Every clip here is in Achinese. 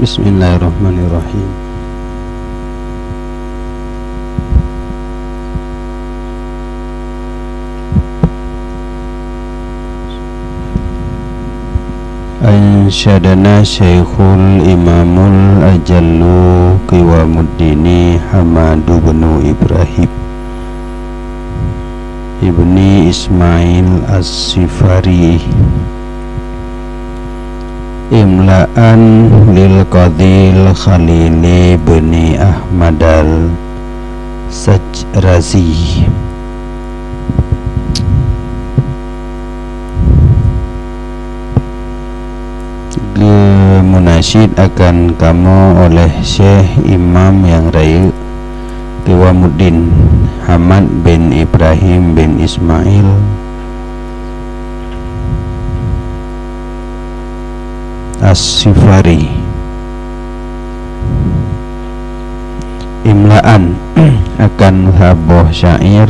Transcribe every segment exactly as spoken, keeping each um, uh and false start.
Bismillahirrahmanirrahim. Ansyadana Syaikhul Imamul Ajallu Qiwamuddini Hamadu bin Ibrahim ibni Ismail As-Sifari, imla'an lil Qadhil Khalili bni Ahmadal Sajrazi. Geumunasyid akan kamoe oleh Syekh Imam nyang Rayeuk Qiwamuddin Hamad bin Ibrahim bin Ismail As-Sifari. Imla'an akan saboh syair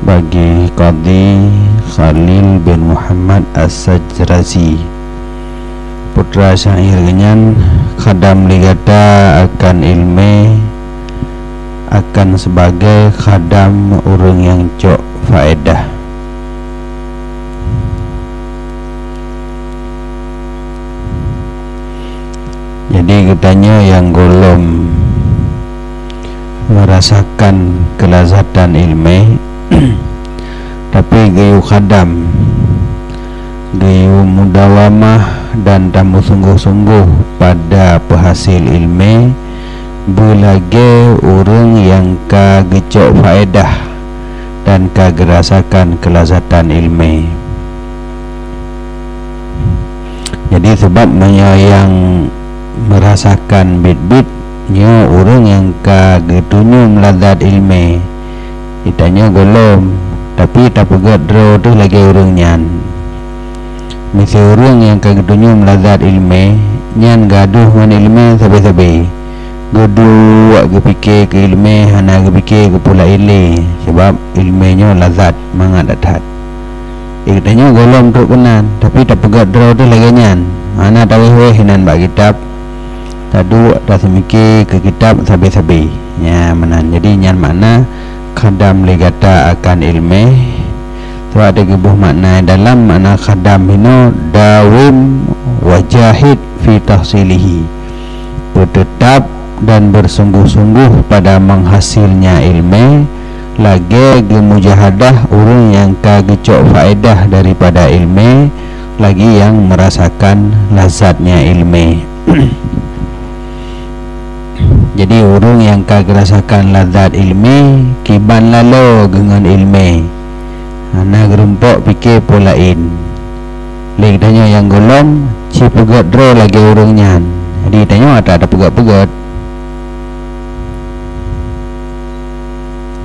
bagi Qadhi Khalil bin Muhammad As-Sajrazi. Putra syair nyan khadam lé gata akan ilmé, akan sebagai khadam ureuëng nyang cok faedah. Jadi geutanyoe nyang gohlom merasakan kelazatan ilmé, tapi geuyue khadam, geuyue mudawamah dan tameusunggoh-sunggoh pada peuhasil ilmé, beulagée ureuëng nyang ka geucok faedah dan ka geurasakan kelazatan ilmé. Jadi, sabab meunyoe nyang meurasakan biet-biet nyoe ureuëng nyang ka geutunyom lazat ilmé, geutanyoe gohlom, tapi tapeugét droe teuh lagée ureuëng nyan. Miseue ureuëng nyang ka geutunyom lazat ilmé, nyan gadôh ngon ilmé sabe-sabe. Geuduek geupike keu ilmé, hana geupike keu peue laén lé, sabab ilmé nyoe lazat mangat that-that. Geutanyoe gohlom trok keunan, tapi tapeugét droe teuh lagée nyan, hana tawéh-wéh inan bak kitab, taduek taseumike keu kitab sabe-sabe. Nyan meunan. Jadi nyan makna khadam lé gata akan ilmé. Sabab teugeubeuh makna dalam makna khadam hinoe, dawim wajahid fi tahsilihi. Beuteutab dan bersungguh-sungguh pada menghasilnya ilmé, lagée geumujahadah ureuëng nyang ka geucok faedah daripada ilmé, lagi nyang merasakan lazatnya ilmé. Jadi, ureuëng nyang ka geurasakan lazat ilmé, kiban laloe geungon ilmé, hana geurumpok pike peue laén. Lé geutanyoe nyang gohlom, ci peugét droe lagée ureuëng nyan. Jadi, tanyoe atra tapeugét-peugét.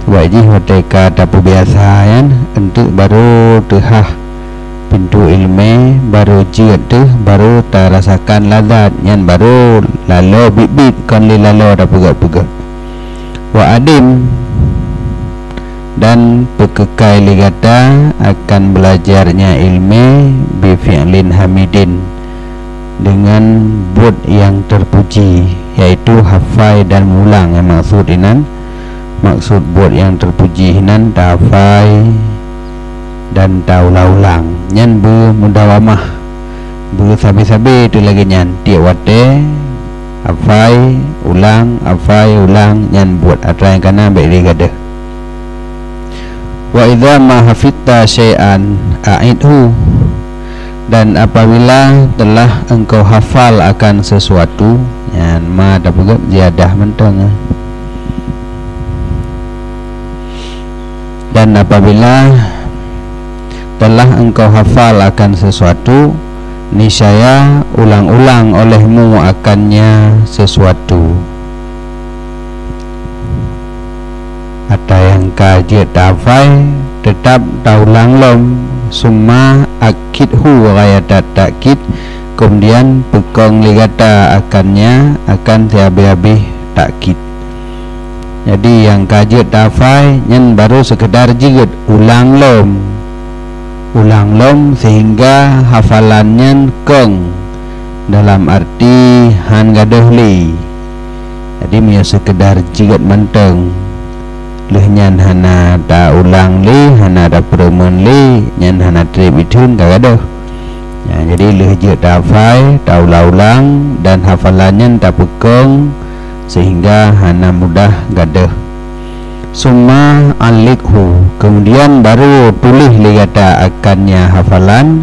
Sabab jih watée ka tapeubiasa nyan, eunteuk barô teuhah pintoe ilmé, barô jeuet teuh, barô tarasakan lazat nyan, barô laloe biet-biet kon lé laloe tapeugét-peugét. Wa adim, dan peukeukai lé gata akan beulajarnya ilmé bi fi'lin hamidin, dengan buet nyang terpuji, yaitu hafai dan meulang. Nyang maksud inan, maksud buet nyang terpuji inan tahafai dan taulang-ulang. Nyan beumudawamah, beusabe-sabe teuh lagée nyan, tieb watée hafai, ulang, hafai, ulang, nyan buet atra nyang kana bék lé gadôh. Wa idza ma hafidta syai'an a'idhu, dan apabila telah engkau hafal akan sesuatu, nyan ma tapeugét ziyadah mantong, eh. Dan apabila telah engkau hafal akan sesuatu, niscaya ulang-ulang olehmu akannya sesuatu. Atra nyang ka jeuet tahafai, teutab taulang lom, summa akkidhu ghayata takkid, keumudian peukong lé gata akannya akan sihabéh-habéh takkid. Jadi, nyang ka jeuet tahafai nyan barô seukeudar jeuet, ulang lom. Ulang lom seuhingga hafalan nyan kong. Dalam arti han gadôh lé. Jadi meunyoe seukeudar jeuet mantong, lheueh nyan hana taulang lé, hana tapeureumeun lé, nyan hana treb itheun ka gadôh. Ya, jadi lheueh jeuet tahafai, taulang-ulang dan hafalan nyan tapeukong sehingga hana mudah gadôh. Summa alliqhu, kemudian baru tuléh lé gata akannya hafalan,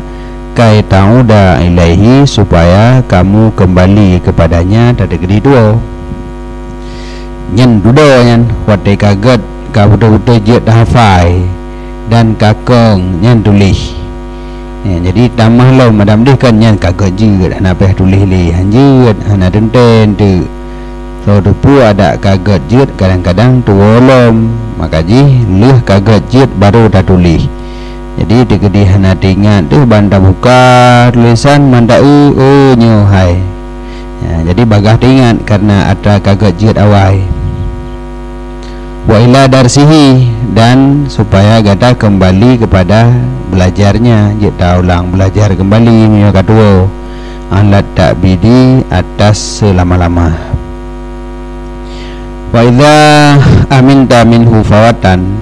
kai ta'uda ilaihi, supaya kamu kembali kepadanya, teukeudi tuwoe. Nyan dudoe nyan, watée ka gét, ka beutôi-beutôi jeuet tahafai dan ka kong, nyan tuléh. Ya, jadi tamah lom, madam deh kan nyan ka gét jeuet, hana payah tuléh lé, han jeuet, hana teuntée teuk. Soe teupeue adak ka gét jeuet kadang-kadang tuwoe lom, maka jih lheueh ka gét jeuet baru tatuléh. Jadi teukeudi hana teuingat teuh ban tabuka tulésan mantah eu, eu nyoe hai. Ya, jadi bagaih teuingat karena atra ka gét jeuet awai. Wa ila darsihi, dan supaya gata kembali kepada belajarnya, jeuet taulang belajar kembali meunyoe ka tuwoe, alat ta'bidi, atas seulama-lama. Wa idza aminta minhu fawatan,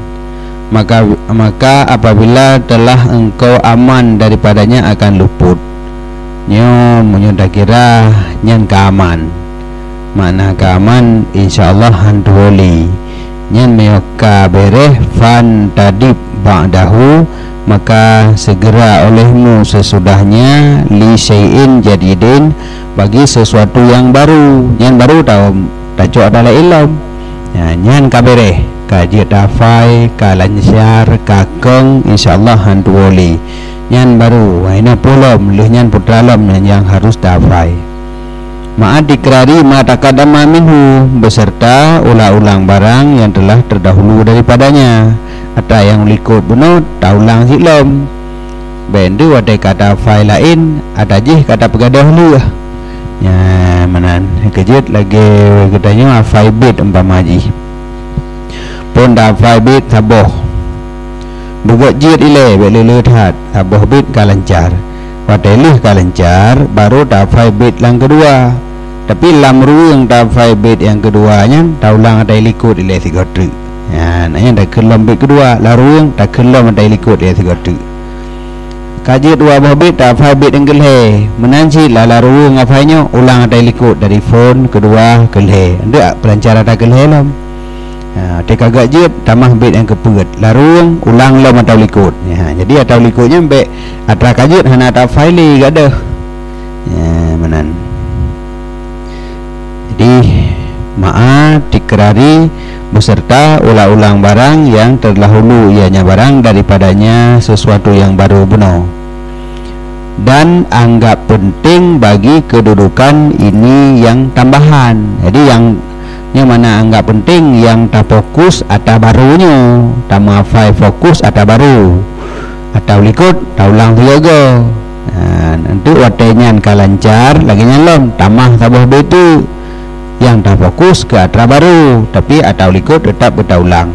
maka, maka apabila telah engkau aman daripadanya akan luput. Nyoe meunyoe takira nyan ka aman. Makna ka aman, insya Allah han tuwoe lé. Nyan meunyoe ka béréh, fantadib ba'dahu, maka segera olehmu sesudahnya, li syai'in jadidin, bagi sesuatu yang baru. Nyan baru ta-, tacok atra laén lom. Ya, nyan ka béréh, ka jeuet tahafai, ka lancar, ka kong, insya Allah han tuwoe lé. Nyan baru, ha, inoe pulo lom, lheueh nyan putra lom nyan nyang harus tahafai. Ma'a tikrari ma taqaddama minhu, beserta ulang-ulang barang yang telah terdahulu daripadanya. Atra nyang likot bunoe, taulang cit lom. Bék deuh watée ka tahafai laén, atra jih ka tapeugadôh lheueh. Nyan meunan, keujeuet lagée geutanyoe hafai bét umpama jih. Phon tahafai bét saboh. Beugét jeuet ilée bék le-le that, saboh bét ka lancar. Watée lheueh ka lancar, baru tahafai bét nyang keudua. Tapi lam ruweueng tahafai bét nyang keudua nyan, taulang atra likot ilée sigoe treuk. Nyan, nyan takheun lom bét keudua, lam ruweueng takheun lom atra likot ilée sigoe treuk. Ka jeuet dua boh bét, tahafai bét nyang keulhée. Meunan cit lam ruweueng hafai nyoe, ulang atra likot dari phon keudua keulhée. Eunteuk peulancar atra keulhée lom. Ha, teuka gét jeuet, tamah bét nyang keupeuet. Lam ruweueng, ulang lom atra likot. Ha, jadi atra likot nyan bék atra ka jeuet hana tahafai lé gadôh. Ya, meunan. Jadi, ma'a tikrari beserta ulang-ulang barang yang terdahulu, ianya barang daripadanya sesuatu yang baru bunoe. Dan anggap penting bagi kedudukan ini yang tambahan. Jadi, yang, yang mana anggap penting, yang tafokus atra baru nyoe, tameuhafai fokus atra baru. Atra likot, taulang sigoe. Ha, eunteuk watée nyan ka lancar, lagée nyan lom, tamah saboh bét teuk. Nyang tafokus keu atra baru, tapi atra likot teutap beutaulang.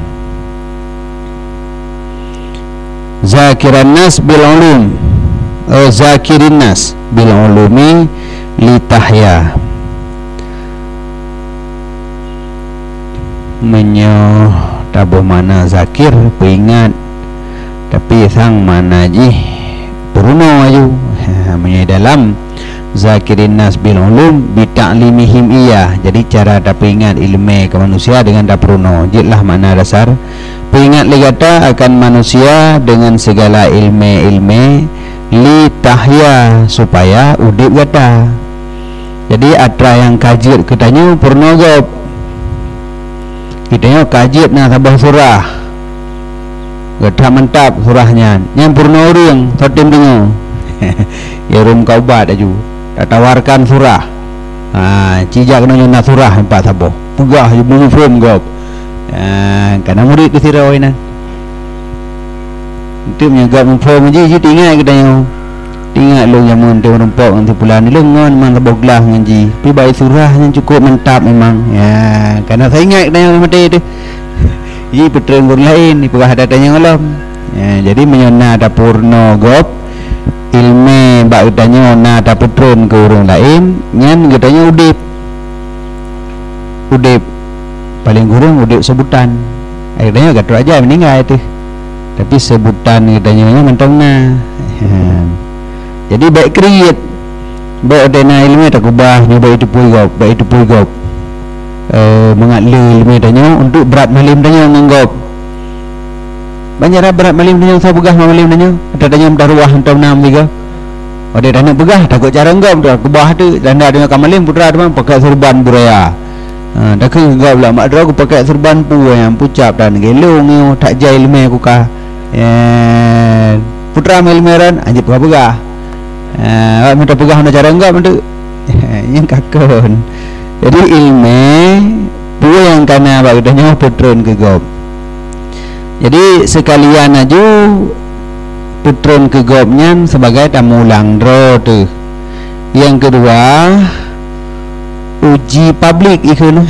Zakiran nas bil ulum, eh, zakirin nas bil ulumi litahya. Meunyoe taboh makna zakir, peuingat, tapi sang makna jih peurunoe aju. Ha, meunyoe dalam zakirin nas bil ulum bi ta'limihim iya. Jadi cara tapeuingat ileumé keu manusia deungon tapeurunoe. Jeuet lah makna dasar. Peuingat lé gata akan manusia deungon sigala ileumé-ileumé li tahya, supaya udeb gata. Jadi atra nyang ka jeuet keu tanyoe peurunoe gob. Geutanyoe ka jeuet na saboh surah. Geutak mantap surah nyan. Nyan peurunoe ureuëng, soe tem deungoe. Ya rum ka ubat aju. Tatawarkan surah. Ha, cijak keunoe nyoe na surah empat saboh. Peugah aju muphom gob. Ha, kana murit di sidroe inan. Enteuk meunyoe gak muphom ji, ji teuingat geutanyoe. Teuingat lôn jameun teuh meurumpok ngon si pulan, lôn ngon man saboh glah ngon ji. Pi bai surah nyan cukôp mantap memang. Ya, kana teuingat geutanyoe maté teuh. Ji peutrön gurée laén, ipeugah atra tanyoe lom. Ya, jadi meunyoe na tapeurunoe gob, Ileumèe bak geutanyoe na tapeutreun keu ureuëng laén, nyan geutanyoe udeb. Udeb, paleng kureueng udeb seubutan. Geutanyoe ka trok ajai meuninggai teuh, tapi seubutan geutanyoe nyan mantong na. Jadi bèk kriet. Bèk watèe na ileumèe takeubah nyoe bèk jiteupue gob, bèk jiteupue gob. Eh, mangat le ileumèe tanyoe untuk brat malem tanyoe ngon gob. Ban cara brat malem tanyoe, soe peugah brat malem tanyoe? Ata tanyoe meudaruah hantom na meusigoe. Watèe taneuk peugah, takot carông gob, takeubah teuk. Tanda tanyoe ka malem, putra teuma pakèk seureuban buraya. Ha, takheun gob lom, mak droe geupakèk seureuban peue nyang pucap dan gelong nyoe, that jai ileumèe kuka. Eh, putra meuileumèe ron, hanjeuet peugah-peugah. Eh, awak meuta peugah hana carông gob teuk. Nyang ka kon. Jadi ileumèe, peue nyang ka na bak geutanyoe peutreun keu gob. Jadi seukalian laju peutreun keu gob nyan sibagai tameuulang droe teuh. Nyang keudua, uji publik ikheun.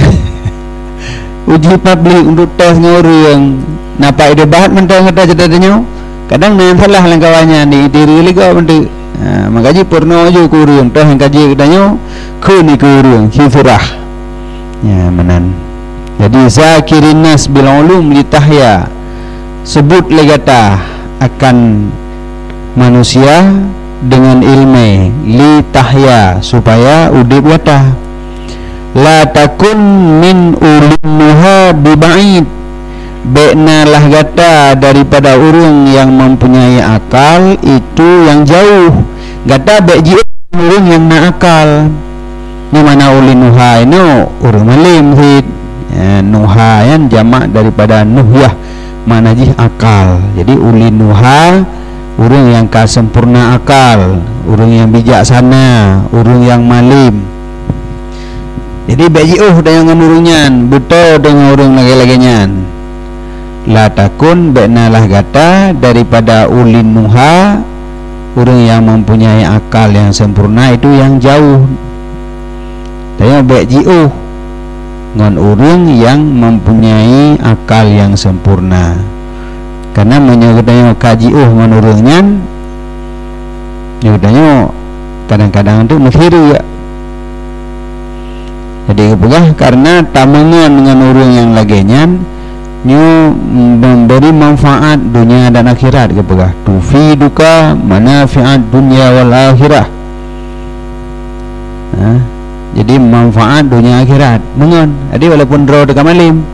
Uji publik untuk tes ngon ureuëng. Na pat idebat mantong gata cerita tanyoe. Kadang na nyang salah lam kawan nyan, di, diri lé gob mantong. Ha, maka jih peurunoe ju keu ureuëng, toh nyang ka jeuet geutanyoe, kheun keu ureuëng, si surah. Ya, meunan. Jadi, zakirin nas bil ulum litahya. Sebut lé gata akan manusia dengan ileumèe, litahya, supaya udeb gata. La takun min ulin nuha biba'id. Bèk na lah gata daripada ureuëng yang mempunyai akal itu yang jauh. Gata bèk jiôh ureuëng nyang na akal. Nyoe makna ulin nuha inoe ureuëng malem cit. Eh, nuha nyan jamak daripada nuhyah, makna jih akal. Jadi ulin nuha, ureuëng nyang ka sempurna akal, ureuëng nyang bijaksana, ureuëng nyang malem. Jadi bèk jiôh tanyoe ngon ureuëng nyan, beutôi deungon ureuëng lagèe-lagèe nyan. La takun, bèk na lah gata daripada ulin nuha, ureuëng nyang mempunyai akal nyang sempurna itu nyang jauh. Tanyoe bèk jiôh ngon ureuëng nyang mempunyai akal nyang sempurna. Karena meunyoe geutanyoe ka jiôh ngon ureuëng nyan, nyoe geutanyoe kadang-kadang tu meusireuk. Jadi geupeugah, karena tameungon ngon ureuëng nyang lagèe nyan, nyoe memberi manfaat dunia dan akhirat, geupeugah, tufiduka manafi'ad dunya wal akhirah. Ha? Jadi manfaat dunia akhirat meungon. Jadi walaupun droe teuka malem,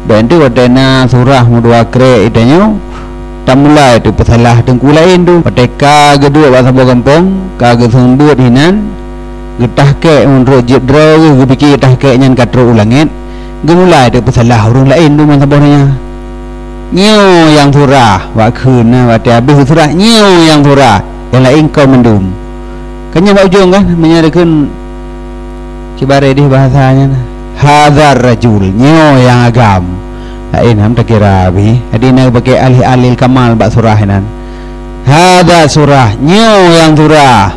bèk enteuk watèe na surah meudua krek itanyoe, tamulai teuk peusalah teungku laén tu. Watèe ka geuduek bak saboh gampông, ka geuseumeubeuet hinan, geutahkèk meunurot jeuet droe geuh, geupike tahkèk nyan ka trok u langèt, geumulai teuk peusalah ureuëng laén tu ban saboh donya. Nyoe nyang surah, bak kheun na watèe habéh surah, nyoe nyang surah, nyang laén kon mandum. Kan nyan bak ujong kan, meunyoe dikheun kibaré dih bahasa nyan, hadzar rajul, nyoe nyang agam. Laén ham takira bih. Jadi na geupakè alih-alih kamal bak surah nyan. Hadza surah, nyoe nyang surah.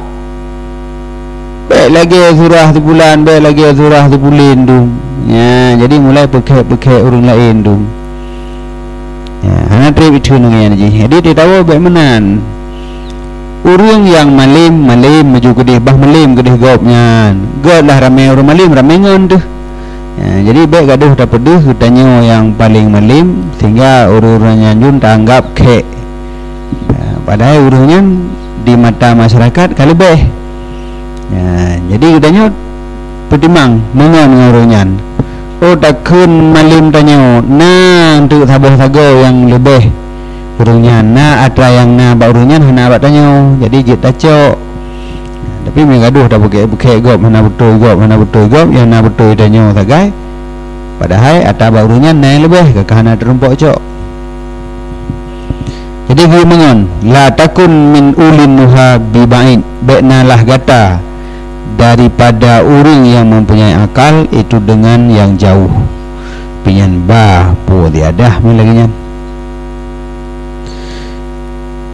Bèk lagèe surah si pulan, bèk lagèe surah si pulan tu. Nya, jadi mulai peukhèk-peukhèk ureuëng laén tu. Ya, hana trép itheun ngon nyan jih. Jadi teutabôh bèk meunan. Ureuëng nyang malem, malem maju keudeh, bah malem keudeh gob nyan. Gob lah ramé ureuëng malem, ramé ngon teuh. Ya, jadi bèk gadoh tapeudeuh geutanyoe nyang paleng malem, sehingga ureuëng-ureuëng nyan jun taanggab khèk. Ya, padahai ureuëng nyan di mata masyarakat ka leubeh. Ya, jadi geutanyoe peutimang meungon ngon ureuëng nyan. Oh, takheun malem tanyoe na enteuk saboh sagoe nyang leubeh ureuëng nyan, na atra nyang na bak ureuëng nyan hana bak tanyoe, jadi jeuet tacok. Tapi meunyoe gadoh tapeugah-peugah gob, hana beutôi gob, hana beutôi gob, nyang na beutôi tanyoe sagai. Padahai atra bak ureuëng nyan na nyang leubeh, ka hana teurumpok cok. Jadi geumeungon, la takun min ulin nuha biba'id, bèk na lah gata daripada ureuëng nyang mempunyai akal itu dengan nyang jauh. Pinyan ba po diadah mi lagèe nyan.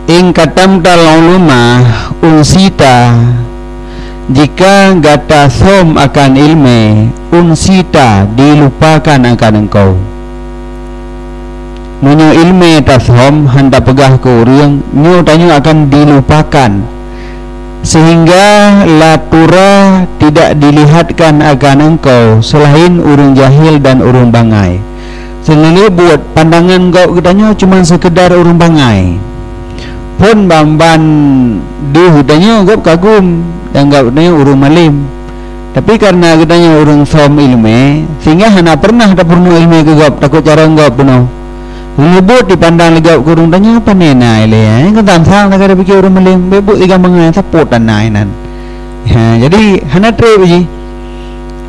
In katamtal uluma unsita, jika gata som akan ileumèe, unsita, dilupakan akan engkau. Meunyoe ileumèe tasom han tapeugah keu ureuëng, nyoe tanyoe akan dilupakan. Sehingga la tura tidak dilihatkan akan engkau selain ureuëng jahil dan ureuëng bangai. Seuleubuet pandangan gob geutanyoe cuma seukeudar ureuëng bangai. Phon ban-ban deuh geutanyoe gob kagum dan gob geutanyoe ureuëng malem. Tapi kareuna geutanyoe ureuëng som iéleumé, sehingga hana peureunah tapeurunoe iéleumé keu gob, takot carông gob peunoh. Leubuet dipandang lé gob keu ureuëng tanyoe, pane na ilée, eh? Kan tansang taga tapiké ureuëng malem, beubuet sigoe bangai, sapeue tan na inan. Ha, jadi hana treb jih.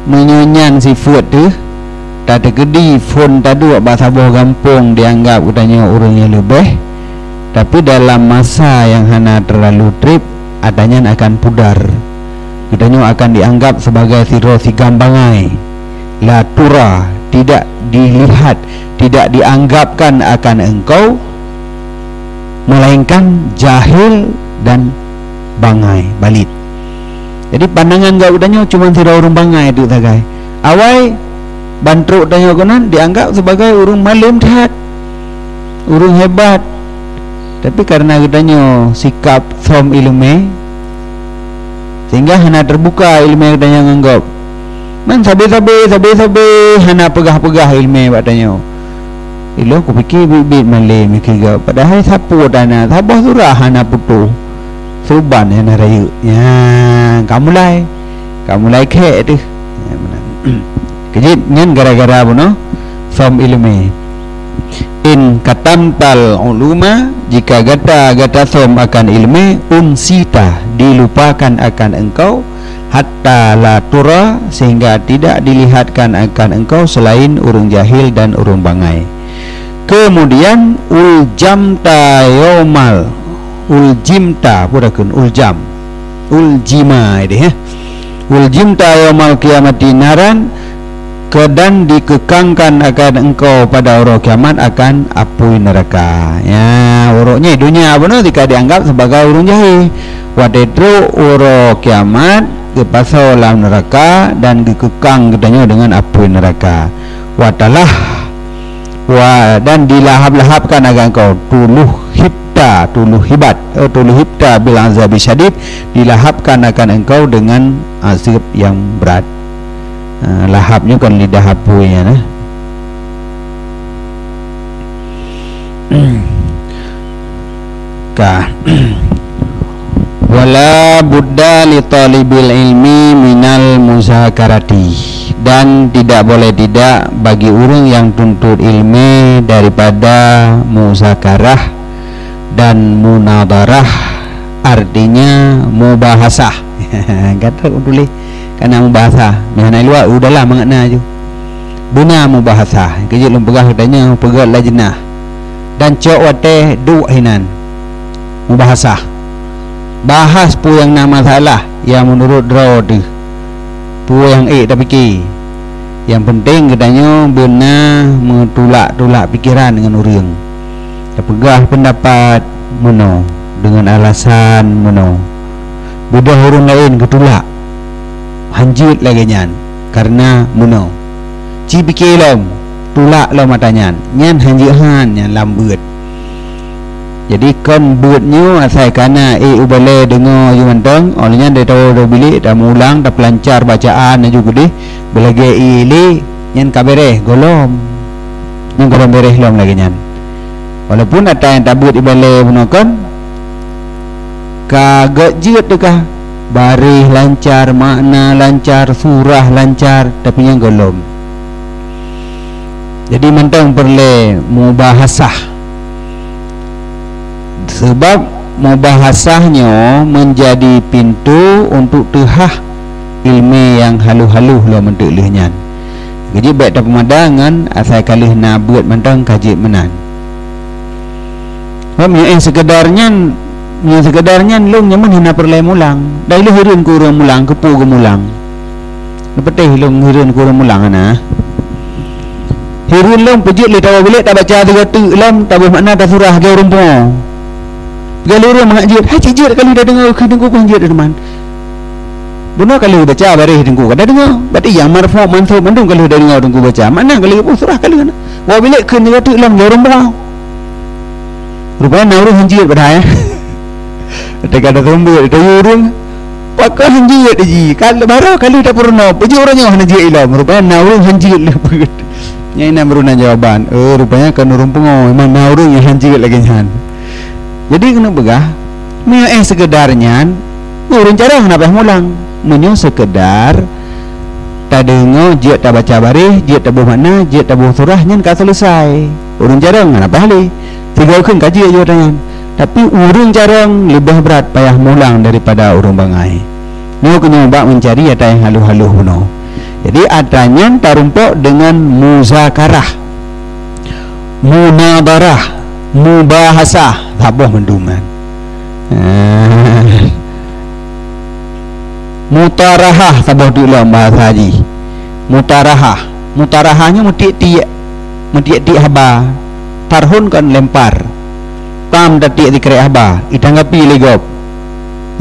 Meunyoe nyan sifeuet teuh, tateukeudi phon taduek bak saboh gampông dianggap geutanyoe ureuëng nyang leubeh, tapi dalam masa nyang hana teulalu treb, ata nyan akan pudar. Geutanyoe akan dianggap sebagai sidroe sigam bangai. La tura, tidak dilihat, tidak dianggapkan akan engkau, melainkan jahil dan bangai, balit. Jadi, pandangan gob geutanyoe cuma sidroe ureuëng bangai teuk sagai. Awai ban trok tanyoe keunan dianggap sebagai ureuëng malem that, ureuëng hebat. Tapi kareuna geutanyoe sikap som iéleumé, sehingga hana teubuka iéleumé geutanyoe ngon gob. Man sabe-sabe, sabe-sabe hana peugah-peugah iéleumé bak tanyoe. Ilôn kupiké biet-biet malem keu gob, padahai sapeue tan na, saboh surah hana putôh. Suban nyang na rayeuk. Nyan, ka mulai. Ka mulai khek teuh. Nyan meunan. Keujeuet nyan gara-gara bunoe som iéleumé. In katamtal uluma, jika gata, gata som akan iéleumé, unsita, dilupakan akan engkau, hatta la tura, sehingga tidak dilihatkan akan engkau selain ureuëng jahil dan ureuëng bangai. Kemudian, uljamta yaumal, uljimta, peue takheun uljam? Uljima ideh, eh. Uljimta yaumal qiyamati naran, keu dan dikeukangkan akan engkau pada uroe kiamat akan apui neuraka. Ya, uroe nyoe donya bunoe ka dianggap sebagai ureuëng jahé. Watée trok uroe kiamat, geupasoe lam neuraka dan geukeukang geutanyoe deungon apui neuraka. Watalah, wa, dan dilahap-lahapkan akan engkau, tuluh hibta, tuluh hibat, eh, tuluh hibta bil azabi syadid, dilahapkan akan engkau dengan azab yang berat. Ha, lahap nyoe kan lidah apui nyan, eh. Ka. Wala budda li talibil ilmi minal muzakarati. Dan tidak boleh tidak bagi ureuëng yang tuntut ilmu daripada muzakarah dan munadharah, artinya mubahasah. Gata tuléh kana mubahasah, meuhana luwa u dalam makna ju. Beuna mubahasah, keujeuet lôn peugah geutanyoe peugét lajnah. Dan cok watée duek hinan. Mubahasah. Bahas peue nyang na masalah nyang meunurot droe teuh. Peue nyang ék tapiké. Nyang penting geutanyoe beuna meutulak-tulak pikeran ngon ureuëng. Tapeugah peundapat meunoe deungon alasan meunoe. Beudôh ureuëng laén geutulak. Hanjeuet lagée nyan, kareuna meunoe. Ci pike lom, tulak lom ata nyan, nyan hanjeuet han nyan lam beuet. Jadi kon beuet nyoe asai kana ék u balée deungoe ju mantong, óh lheueh nyan tawoe u bilék, tameuulang, tapeulancar bacaan laju keudeh, beulagée ié lé, nyan ka béréh gohlom. Nyan gohlom béréh lom lagée nyan. Walaupun ata nyang tabeuet ibalée bunoe kon ka gét jeuet teuka, baréh lancar, makna lancar, surah lancar, tapi nyang gohlom. Jadi mantong peureulée mubahasah. Sebab mubahasah nyoe meunjadi pintoe untuk teuhah iéleumé nyang haloh-haloh lom eunteuk lheueh nyan. Keujeuet bék tapeumada ngon asai ka lheueh na beuet mantong ka jeuet meunan. Sebab meunyoe éh seukeudar nyan, meunyoe seukeudar nyan lôn nyoe meunan hana peureulée mulang. Dai lheueh hireuen keu ureuëng mulang, keupeue geumulang. Neupeuteh lôn hireuen keu ureuëng mulang hana. Hireuen lôn peujeuet lé tawoe bilék tabaca tiga teuk lom, taboh makna tasurah lagée ureuëng pungo. Lagée lé ureuëng mangat jeuet, hai cit jeuet ka lheueh tadeungoe keu teungku kon jeuet teuma. Bunoe ka lheueh baca baréh teungku ka tadeungoe. Berarti nyang marfu' mansub mandum ka lheueh tadeungoe teungku baca. Makna ka lheueh boh surah ka lheueh na. Woe bilék kheun tiga teuk lom lagée ureuëng pungo. Rupanya na ureuëng hanjeuet padahai. Teuka taseumbeuet, tayue ureuëng. Pakon hanjeuet ji? Kal-, baroe ka lheueh tapeurunoe, peue jeuet uroe nyoe hana jeuet ilom? Rupanya na ureueng hanjeuet lé peuet. Nyan inan baru na jawaban. Eh, rupanya kon ureueng pungo, memang na ureueng nyang hanjeuet lagèe nyan. Jadi keuneuk peugah, meunyoe éh seukeudar nyan, ureueng carông hana payah mulang. Meunyoe seukeudar tadeungoe, jeuet tabaca baréh, jeuet taboh makna, jeuet taboh surah, nyan ka seuleusai. Ureueng carông hana payah lé. Sigoe kheun ka jeuet jaweueb nyan. Tapi ureueng carông leubeh brat payah mulang daripada ureueng bangai. Nyoe keunoe bak meucari atra nyang halôh-halôh bunoe. Jadi atra nyan tarumpok deungon muzakarah, munadharah, mubahasah, saboh mandum nyan. Mutarahah saboh teuk lom bahasa jih. Mutarahah. Mutarahah nyoe meutiek-tiek, meutiek-tiek haba. Tarhon kon lempar. Tam tatiek sikrek haba, itanggapi lé gob.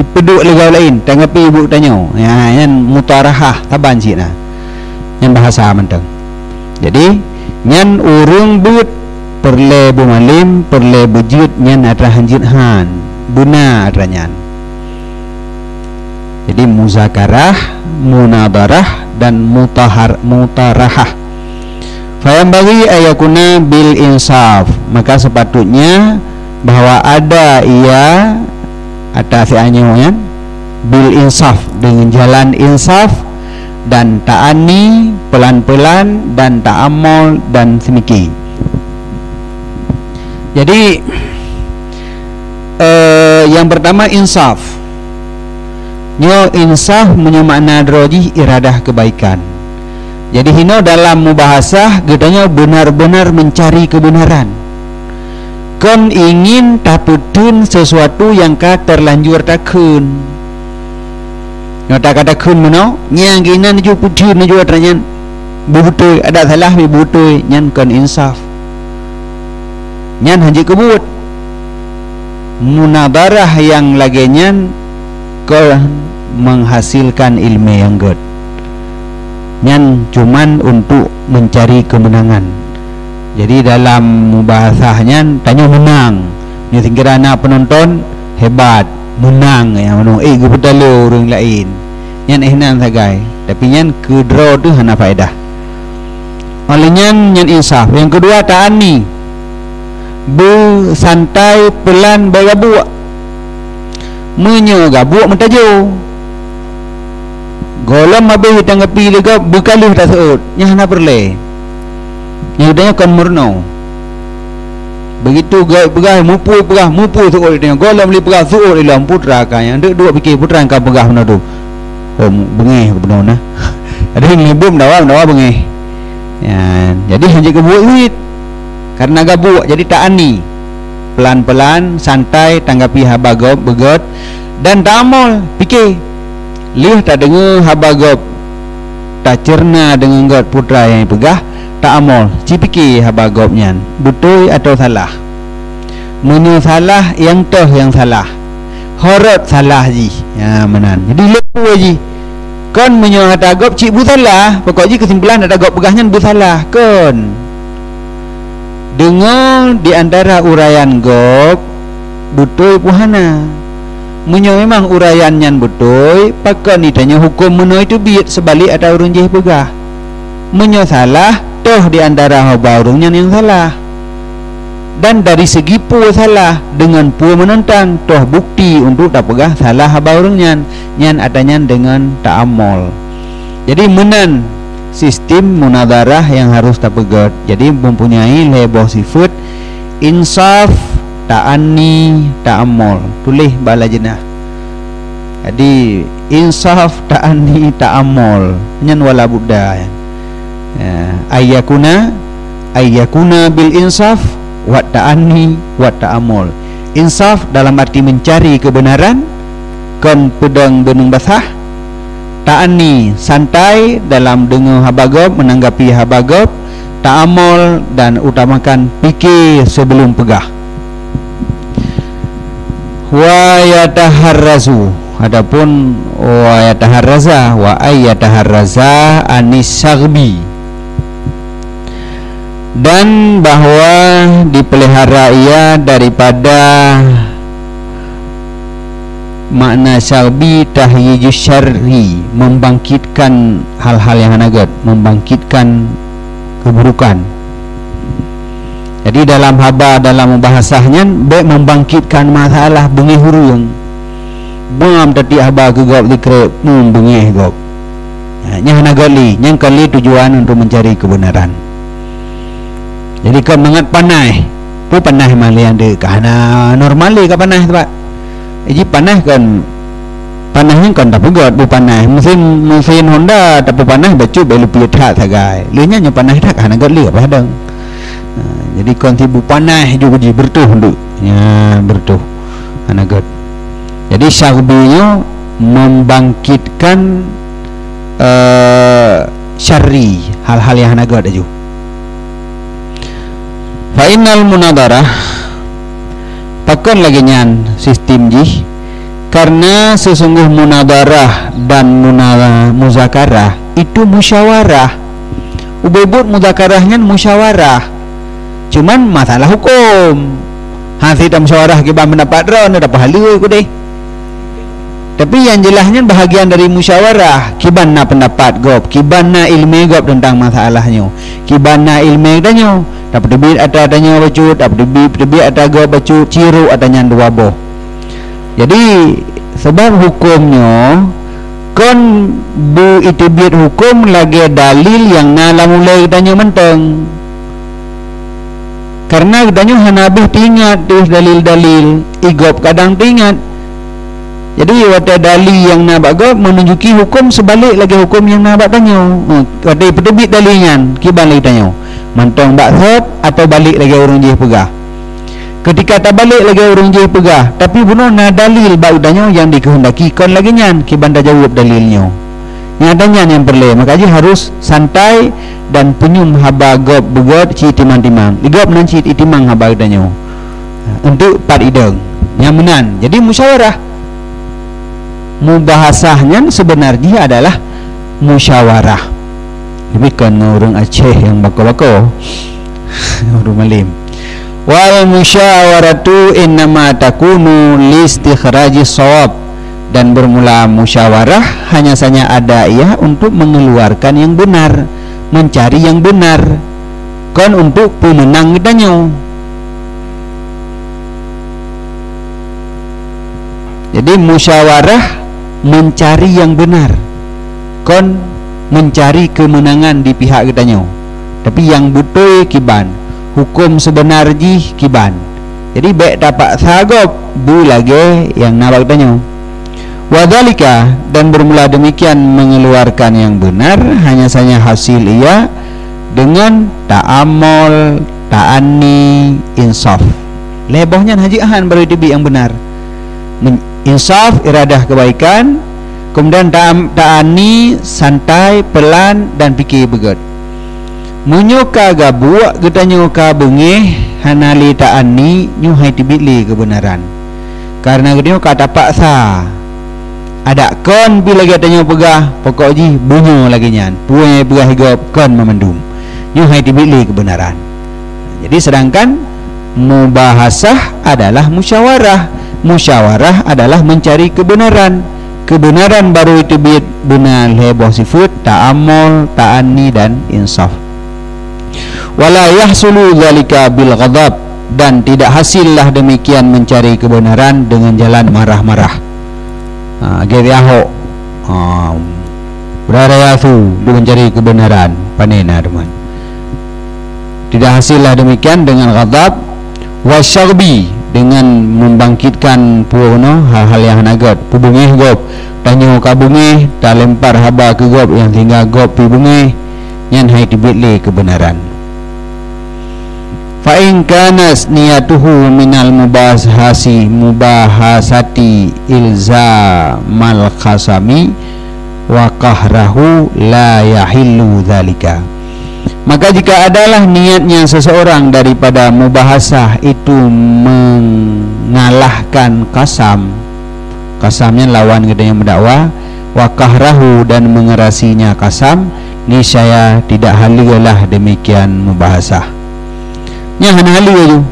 Ipeuduek lé gob laén, tanggapi buet tanyoe. Ya, nyan mutarahah, saban cit na. Nyan bahasa mantong. Jadi, nyan ureueng beuet peureulèe beumalem, peureulèe beujeuet nyan atra hanjeuet han. Beuna atra nyan. Jadi muzakarah, munadharah dan mutahar-, mutarahah. Fayambaghi ayakuna bil insaf, maka sepatutnya bahwa ada ia atas anyo nyan bil insaf, dengan jalan insaf dan ta'ani pelan-pelan dan ta'amol dan semiki. Jadi eh, yang pertama insaf. Nyoe insaf meunyoe makna droe jih iradah kebaikan. Jadi hino dalam mubahasah geutanyoe benar-benar mencari kebenaran. Kon ingin tapeutheun sesuatu nyang ka terlanjur takheun. Nyoe ta ka takheun meunoe, nyang keunan ju peutheun ju atra nyan beubeutôi, adak salah pih beubeutôi, nyan kon insaf. Nyan hanjeuet keubuet. Munadharah nyang lagèe nyan kon menghasilkan ileumèe nyang gèt. Nyan cuman untuk mencari kemenangan. Jadi dalam mubahasah nyan tanyoe meunang. Nyoe sira na penonton hebat, meunang nyang meunoe, eh, geupeutaloe ureueng laén. Nyan eh nan sagai, tapi nyan keudroe teuh hana faedah. Óh lheueh nyan, nyan insaf. Nyang keudua, ta'ani. Beusantai, peulan, bèk gabuek. Meunyoe gabuek, meutajo. Gohlom habéh tanggapi lé gob, beukaleuh taseuôt. Nyan hana peureulèe. Nyang geutanyoe kon meurunoe. Begitu gob peugah, muphom peugah, muphom seuôt geutanyoe. Gohlom lé peugah seuôt ilom, putra ka nyan. Deuek-deuek pike putra ka peugah meunoe tu. Oh, beungéh bunoe na. Ada nyang meunibeuem dawa, dawa beungéh. Nyan, jadi hanjeuet keubuet cit. Karena gabuek, jadi ta'ani. Pelan-pelan, santai, tanggapi haba gob beugèt, dan ta'amol, pike. Lheueh tadeungoe haba gob, taceurna deungon gèt putra nyang peugah, ta'amol, cipike haba gob nyan, beutôi atawa salah. Meunyoe salah, nyang toh nyang salah. Ho rot salah jih. Ya, meunan. Jadi, lé peue jih. Kon meunyoe atra gob cit beusalah, pokok jih keusimpulan atra gob peugah nyan beusalah. Kon. Deungoe di antara uraian gob, beutôi peue hana. Meunyoe memang uraian nyan beutôi, pakon geutanyoe huköm meunoe teubiet seubalek atra ureueng jih peugah. Meunyoe salah, toh di antara haba ureueng nyan nyang salah. Dan dari segi peue salah, deungon peue meunentang, toh bukti untuk tapeugah salah haba ureueng nyan, nyan atra nyan deungon ta'amol. Jadi, meunan sistem munadharah nyang harôh tapeugèt. Jadi, mempunyai lhèe boh sifeuet, insaf, ta'ani, ta'amol. Tuléh bak lajnah. Jadi, insaf, ta'ani, ta'amol. Nyan wala budda, ya. Ya, ayyakuna, ayyakuna bil insaf, wat ta'ani, wat ta'amol. Insaf dalam arti mencari kebenaran, kon peudong beuneueng basah. Ta'ani, santai dalam deungoe haba gob, menanggapi haba gob. Ta'amol dan utamakan pike sebelum peugah. Wa yataharrazu, adapun wa yataharraza, wa ay yataharraza anis saghbi, dan bahwa dipelihara ia daripada Makna syarbi tahyiju syarri, membangkitkan hal-hal yang hana gét, membangkitkan keburukan. Jadi dalam haba, dalam mubahasah nyan, bék membangkitkan masalah beungéh ureuëng. Bam tatiek haba keu gob sikrek, hmm, beungéh gob. Ha, nyan hana gét lé, nyan kon lé tujuan untuk mencari kebenaran. Jadi kon mangat panaih. Peue panaih malée nyang deuek ka hana normal lé ka panaih teuma. Jadi panaih kon, panaih nyan kon tapeugét bu panaih. Mesin, mesin Honda tapeupanaih bacut bak lupiet that sagai. Lé nyan nyoe panaih that ka hana gét lé apa hadang. Ha, jadi kon si bu panaih ju jih bertuh duk. Ya, bertuh. Hana gét. Jadi syarbi nyoe membangkitkan, eh, syarri, hal-hal yang hana gét laju. Fa innal munadarah, pakon lagée nyan sistem jih? Karena sesungguh munadarah dan muna-, muzakarah itu musyawarah. Ubé buet muzakarah nyan musyawarah. Cuman masalah hukum. Hase tamusyawarah kiban pendapat droe, na dapat haleue kudeh. Tapi yang jelas nyan bahagian dari musyawarah. Kiban na pendapat gob, kiban na ilmu gob tentang masalah nyoe. Kiban na ilmu tanyoe. Tapeuteubiet atra tanyoe bacut, tapeuteubiet, peuteubiet atra gob bacut, cirok atra nyan dua boh. Jadi, sebab hukum nyoe kon bu iteubiet hukum lagée dalil nyang na lam ulée geutanyoe mantong. Karena geutanyoe hana habéh teuingat tuh dalil-dalil, i gob kadang teuingat. Jadi, watée dalil nyang na bak gob menunjuki hukum seubalik lagée hukum nyang na bak tanyoe. Watée peuteubiet dalil nyan, kiban lagée tanyoe. Mantong bak seb atau balek lagée ureuëng jih peugah. Ketika tabalek lagée ureuëng jih peugah, tapi bunoe na dalil bak geutanyoe nyang dikehendaki kon lagée nyan, kiban tajaweueb dalil nyoe. Nyata nyan nyang peureulée, maka jih harus santai dan peunyum haba gob beugét cit timang-timang. Di gob nan cit itimang haba geutanyoe. Untuk pat idong. Nyang meunan. Jadi musyawarah. Mubahasah nyan sebenar jih adalah musyawarah. Tapi kon ngon ureuëng Aceh nyang bako-bako. Ureuëng malem. Wal musyawaratu innama takunu listikhraji shawab. Dan bermula musyawarah hanya saja ada ia untuk mengeluarkan yang benar, mencari yang benar, kon untuk peumeunang geutanyoe. Jadi musyawarah mencari yang benar, kon mencari kemenangan di pihak geutanyoe. Tapi nyang beutôi kiban, hukum sebenar jih kiban. Jadi bék tapaksa gob bu lagée nyang na bak geutanyoe. Wadzalika, dan bermula demikian mengeluarkan yang benar, hanya saja hasil ia dengan ta'amul, ta'anni, insaf. Lhée boh nyan hajeuet han baru teubiet nyang benar. Men-, insaf, iradah kebaikan, kemudian ta'am-, ta'anni, santai, pelan, dan pike beugét. Meunyoe ka gabuek geutanyoe ka beungéh, hana lé ta'anni, nyoe hai teubiet lé keubeunaran. Karena geutanyoe ka tapaksa. Adak kon pi lagée tanyoe peugah, pokok jih beunyoe lagée nyan. Peue nyang peugah gob kon mamandum. Nyoe hai teubiet lé keubeunaran. Jadi sedangkan mubahasah adalah musyawarah. Musyawarah adalah mencari kebenaran. Kebenaran baru teubiet beuna lhée boh sifeuet, ta'amul, ta'anni, dan insaf. Wala yahsulu dzalika bil ghadab, dan tidak hasillah demikian mencari kebenaran dengan jalan marah-marah. Ha, gét Ahok. Ha, beraya su untuk mencari kebenaran. Pane na teman. Tidak hasillah demikian dengan ghadab, wasyarbi, dengan membangkitkan peue nyoe hal-hal yang hana gét, peubeungéh gob. Tanyoe ka beungéh, talempar haba keu gob nyang sehingga gob pi beungéh, nyan hai teubiet lé keubeunaran. Fa in kanat niyatuhu minal mubahasi, mubahasati ilzamal khasami wa qahrahu, la yahillu dzalika. Maka jika adalah niatnya seseorang daripada mubahasah itu mengalahkan qasam, qasam nyan lawan geutanyoe meudakwa, wa qahrahu, dan mengerasinya qasam, niscaya tidak haleue lah demikian mubahasah. Nyan hana haleue ju.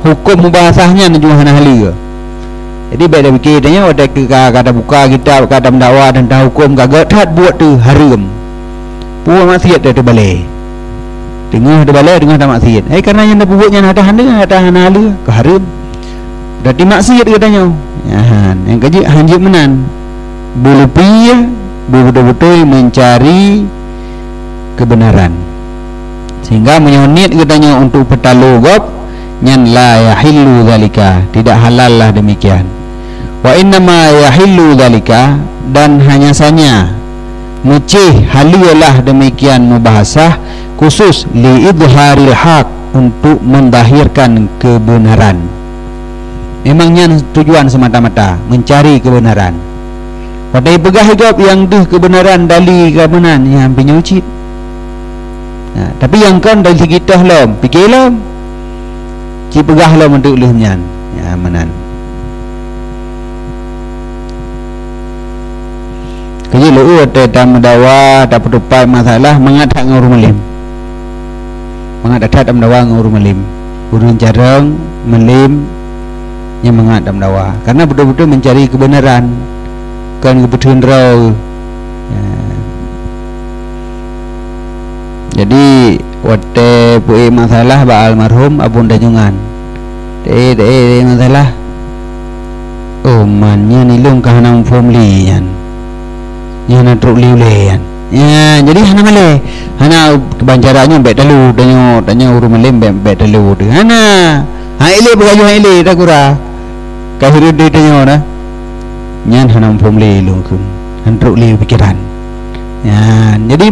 Hukum mubahasah nyan ju hana haleue. Jadi bèk tapike tanyoe watèe ka, ka tabuka kitab, ka tameudawa teuntang hukôm ka gèt that buet teuh hareuem. Buet maksiat teuh teubalèe. Teungoh teubalèe, teungoh tamaksiat. Hai, karena nyang tapeubuet nyan hana haleue, hana haleue, ka hareuem. Berarti maksiat geutanyoe. Nyan, nyang ka jeuet, han jeuet meunan. Beuleupie, beubeutôi-beutôi meucari keubeunaran. Sehingga meunyoe niet geutanyoe untuk peutalo gob, nyan la yahillu zalika, tidak halal lah demikian. Wa innama yahillu zalika, dan hanya sanya meucéh haleue lah demikian mubahasah khusus li idharil haq, untuk mendahirkan kebenaran. Memang nyan tujuan semata-mata, mencari kebenaran. Watèe peugah gob nyang deuh keubeunaran dali ka meunan, nyan pih nyoe cit. Nah, tapi nyang kon dari segi toh lom, pike lom. Ci peugah lom untuk lheueh nyan. Ya, meunan. Keujeuet lôn watèe tameudawa, tapeuteupat masalah, mangat that ngon ureueng malém. Mangat that tameudawa ngon ureueng malém. Ureueng carông, malém, nyan mangat tameudawa. Karena beutôi-beutôi mencari kebenaran, kon geupeutheun droe. Ya. Jadi, watèe peuék masalah bak almarhum Abon Tanjungan. Teuék, teuék, teuék masalah. Oh, man, nyan ilôn ka hana muphom lé nyan. Nyan hana trok lé ulèe nyan. Ya, jadi hana malèe. Hana, keubancara nyoe bèk talo, tanyoe, tanyoe ureueng malém bèk, bèk talo teuh. Hana. Han ilé beugayuh han ilé, takura. Ka hireuen deh tanyoe na. Nyan hana muphom lé lôn kheun. Han trok lé pikeran. Nyan, jadi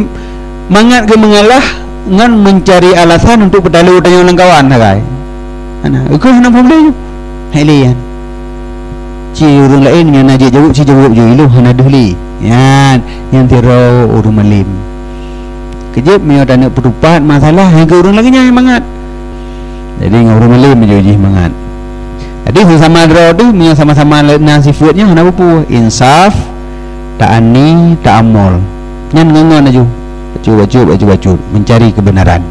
mangat keu meungalah ngon meucari alasan untuk peutalo tanyoe lam kawan sagai. Hana, kheun hana muphom lé. Han ilé nyan. Ci ureueng laén nyang na jijaweueb, ci jaweueb ju, ilôn hana deuh lé. Nyan, nyan sidroe ureueng malém. Keujeuet meunyoe taneuk peuteupat masalah, hai keu ureueng lagèe nyan mangat. Jadi ngon ureueng malém ju jih mangat. Jadi sama droe teuh meunyoe sama-sama na sifeuet nyoe hana peue-peue, insaf, ta'anni, ta'amul. Nyan ngon-ngon laju. Bacut, bacut, bacut, bacut, mencari kebenaran.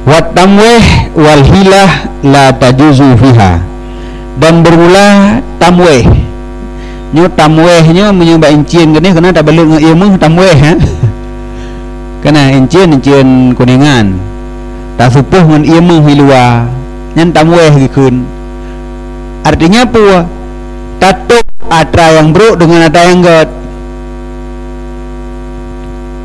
Wat tamweh wal hilah la tajuzu fiha. Dan bermula tamweh. Nyoe tamweh nyoe meunyoe bak incien keunoe keunan tabalot ngon ié méuh tamweh, ha. Keunan incien, incien kuningan. Tasupoh ngon ié méuh i luwa. Nyan tamweh geukheun. Artinya peue? Tatôb atra nyang brôk deungon atra nyang gèt.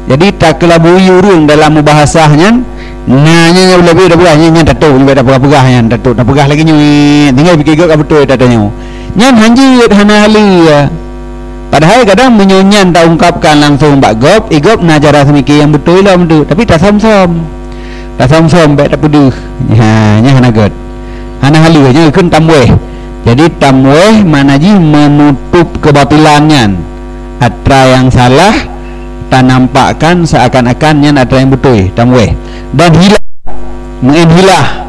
Jadi, takeulabui ureueng dalam mubahasah nyan, na nyan nyang leubeh daripada nyan, nyan tatôb, nyan bèk tapeugah-peugah nyan, tatôb, tapeugah lagèe nyoe, tinggai pike gob ka beutôi tatanyoe. Nyan han jeuet, hana haleue. Padahai kadang meunyoe nyan taungkapkan langsong bak gob, i gob na cara seumike nyang beutôi lom tu, tapi tasöm-söm. Tasöm-söm bèk tapeudeuh. Ha, nyan hana gèt. Hana haleue, nyan geukheun tamweh. Jadi, tamweh makna jih menutup kebatilan nyan. Atra nyang salah tanampakkan seakan-akan nyan atra nyang beutôi, tamweh. Dan hilah, meu'en hilah.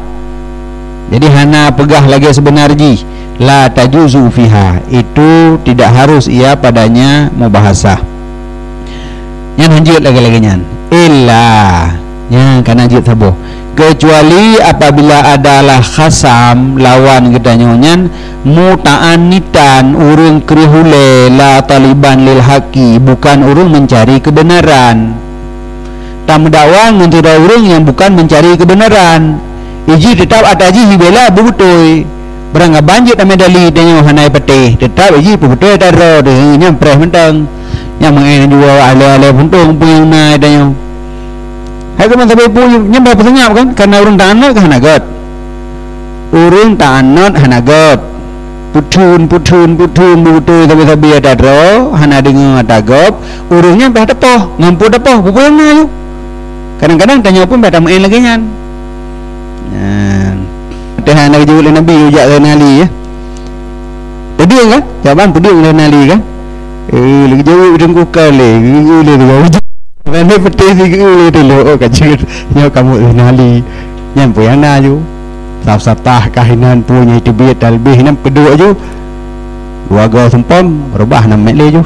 Jadi, hana peugah lagèe seubeuna jih, la tajuzu fiha, itu tidak harus ia padanya mubahasah. Nyan han jeuet lagèe-lagèe nyan. Illa, nyan ka na jeuet saboh. Keucuali apabila adalah khasam lawan geutanyoe nyan muta'annitan, ureueng kreueh ulèe, la taliban lil haqqi, bukan ureueng meucari keubeunaran. Tameudakwa ngon sidroe ureueng nyang bukan meucari keubeunaran. Ijih teutap atra jih ibela beubeutôi. Beurangkaban jeuet tamè dali tanyoe hana ipatéh, teutap ijih peubeutôi atra droe teuh, nyan preh mantong. Nyang meu'en jua alèe-alèe puntông peue nyang na tanyoe. Hai teuma sabe peue nyan bah peuseungab kan, karena ureueng ta'anot kan hana gèt. Ureueng ta'anot hana gèt. Peutheun, peutheun, peutheun, beubeutôi sabe-sabe atra droe, hana deungoe atra gob, ureueng nyan bah tapoh, ngon peue tapoh, peue-peue nyang na nyoe. Kadang-kadang tanyoe pun bah tameu'en lagèe nyan. Nyan. Teuh hana geujaweueb lé Nabi, jak lé Ali, ya. Peudeueng kan? Jawaban peudeueng lé Ali kan? Eh, lagèe jaweueb teungku kali, geuyue lé tu. Hana peuteh sigeue lé teulok, oh, ka jeuet. Nyoe kamoe lé Ali. Nyan peue nyang na ju. Saf-saf tah kah inan peue nyang teubiet talbeh inan peuduek ju. Dua goe seumpom, reubah nam mét lé ju.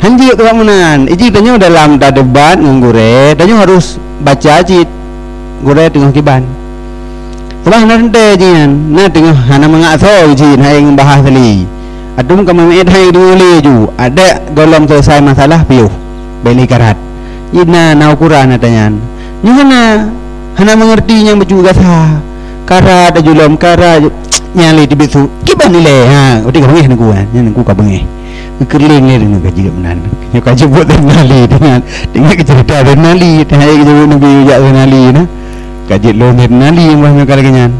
Han jeuet keu meunan. Iji tanyoe dalam tadebat ngon gurèe, tanyoe harus baca cit. gurée teungoh kiban. Seubab hana teuntée jih nyan, na teungoh hana mangat asoe jih, hana ngon bahas tali. Ateueh ka meumiet hai deungoe lé ju, adak gohlom selesai masalah piôh, bèk lé karat. Jih na, na ukuran ata nyan. Nyoe hana, hana meungerti nyang bacut gasa. Karat aju lom, karat aju. Nyang lé teubiet su, kiban ilée, ha, uti ka beungéh nungku, ha, nyan nungku ka beungéh. Keukeureuléng lé deungon ka jeuet meunan. Nyoe ka jeuet buet Zainali, deungon, deungon keuceurita Zainali, teuhai keuceurita Nabi jak Zainali na. Ka jeuet lôn Zainali, bah nyoe ka lagée nyan.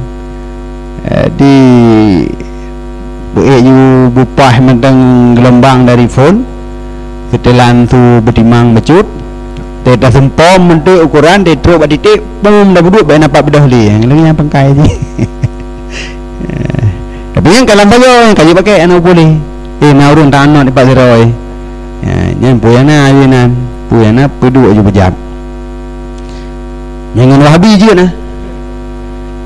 Eh, di, beuék ju bupah mantong geulombang dari phon, seutelan su beutimang bacut, teuh taseumpom meunteuk ukuran, teuh trok bak titék, pum, dah buduek, bèk na pat beudôh lé. Lagée nyan pangkai jih. Eh, tapi nyang ka lam pagoe, nyang ka jipakèk hana peue lé. Eh, na ureueng taanot dipat sidroe. Ya, nyan peue nyang na lagèe nyan, peue nyang na peuduek ju beujab. Nyang ngon Wahabi jeuet na.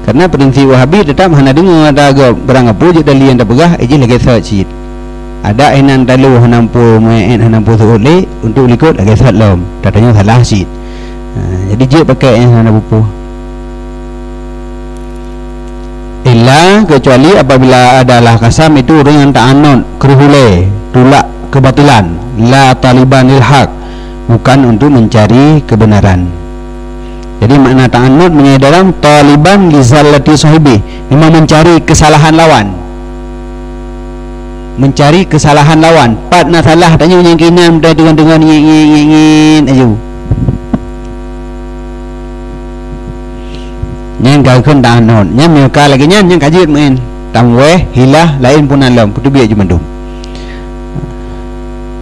Karena prinsip Wahabi teutap hana deungoe ata gob, barang peue jeuet dalil nyang tapeugah, eh, jih lagèe sot cit. Adak inan talo hana peue meu'et, hana peue seuôt lé, untuk likot lagèe sot lom. Tatanyoe salah cit. Ha, jadi jeuet pakèk nyang hana peue-peue. Illa, kecuali apabila adalah qasam itu ureueng nyang ta'annud, kreuh ulèe, tulak keubatilan, la taliban lil haq, bukan untuk mencari kebenaran. Jadi makna ta'annud meunyoe dalam taliban li zallati sahibi, memang mencari kesalahan lawan. Mencari kesalahan lawan. Pat na salah tanyoe nyang keunan, deungon-deungon, ngieng-ngieng, ngieng-ngieng aju. Nyan ka kheun ta'annud. Nyan meunyoe ka lagèe nyan, nyan ka jeuet meu'en. Tamweh, hilah, laén peunan lom, peuteubiet ju mandum.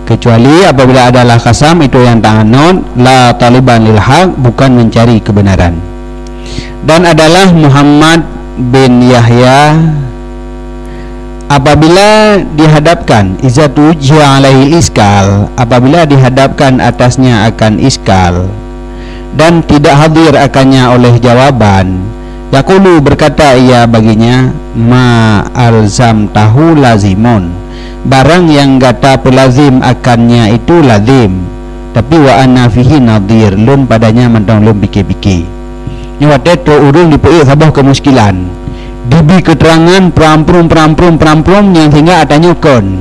Kecuali apabila adalah qasam itu yang ta'annud, la taliban lil haq, bukan mencari kebenaran. Dan adalah Muhammad bin Yahya, apabila dihadapkan, iza tuwujjiha alaihil iskal, apabila dihadapkan atasnya akan iskal, dan tidak hadir akannya oleh jawaban, yaqulu, berkata ia baginya, ma alzamtahu lazimun, barang yang gata peulazim akannya itu lazim, tapi wa ana fihi nadhir, lôn padanya mantong lôn pike-pike. Nyoe watèe trok ureueng jipeuék saboh keumuskilan, jibi keuteurangan peuramprong, peuramprong, peuramprong nyang sehingga atanyoe kon.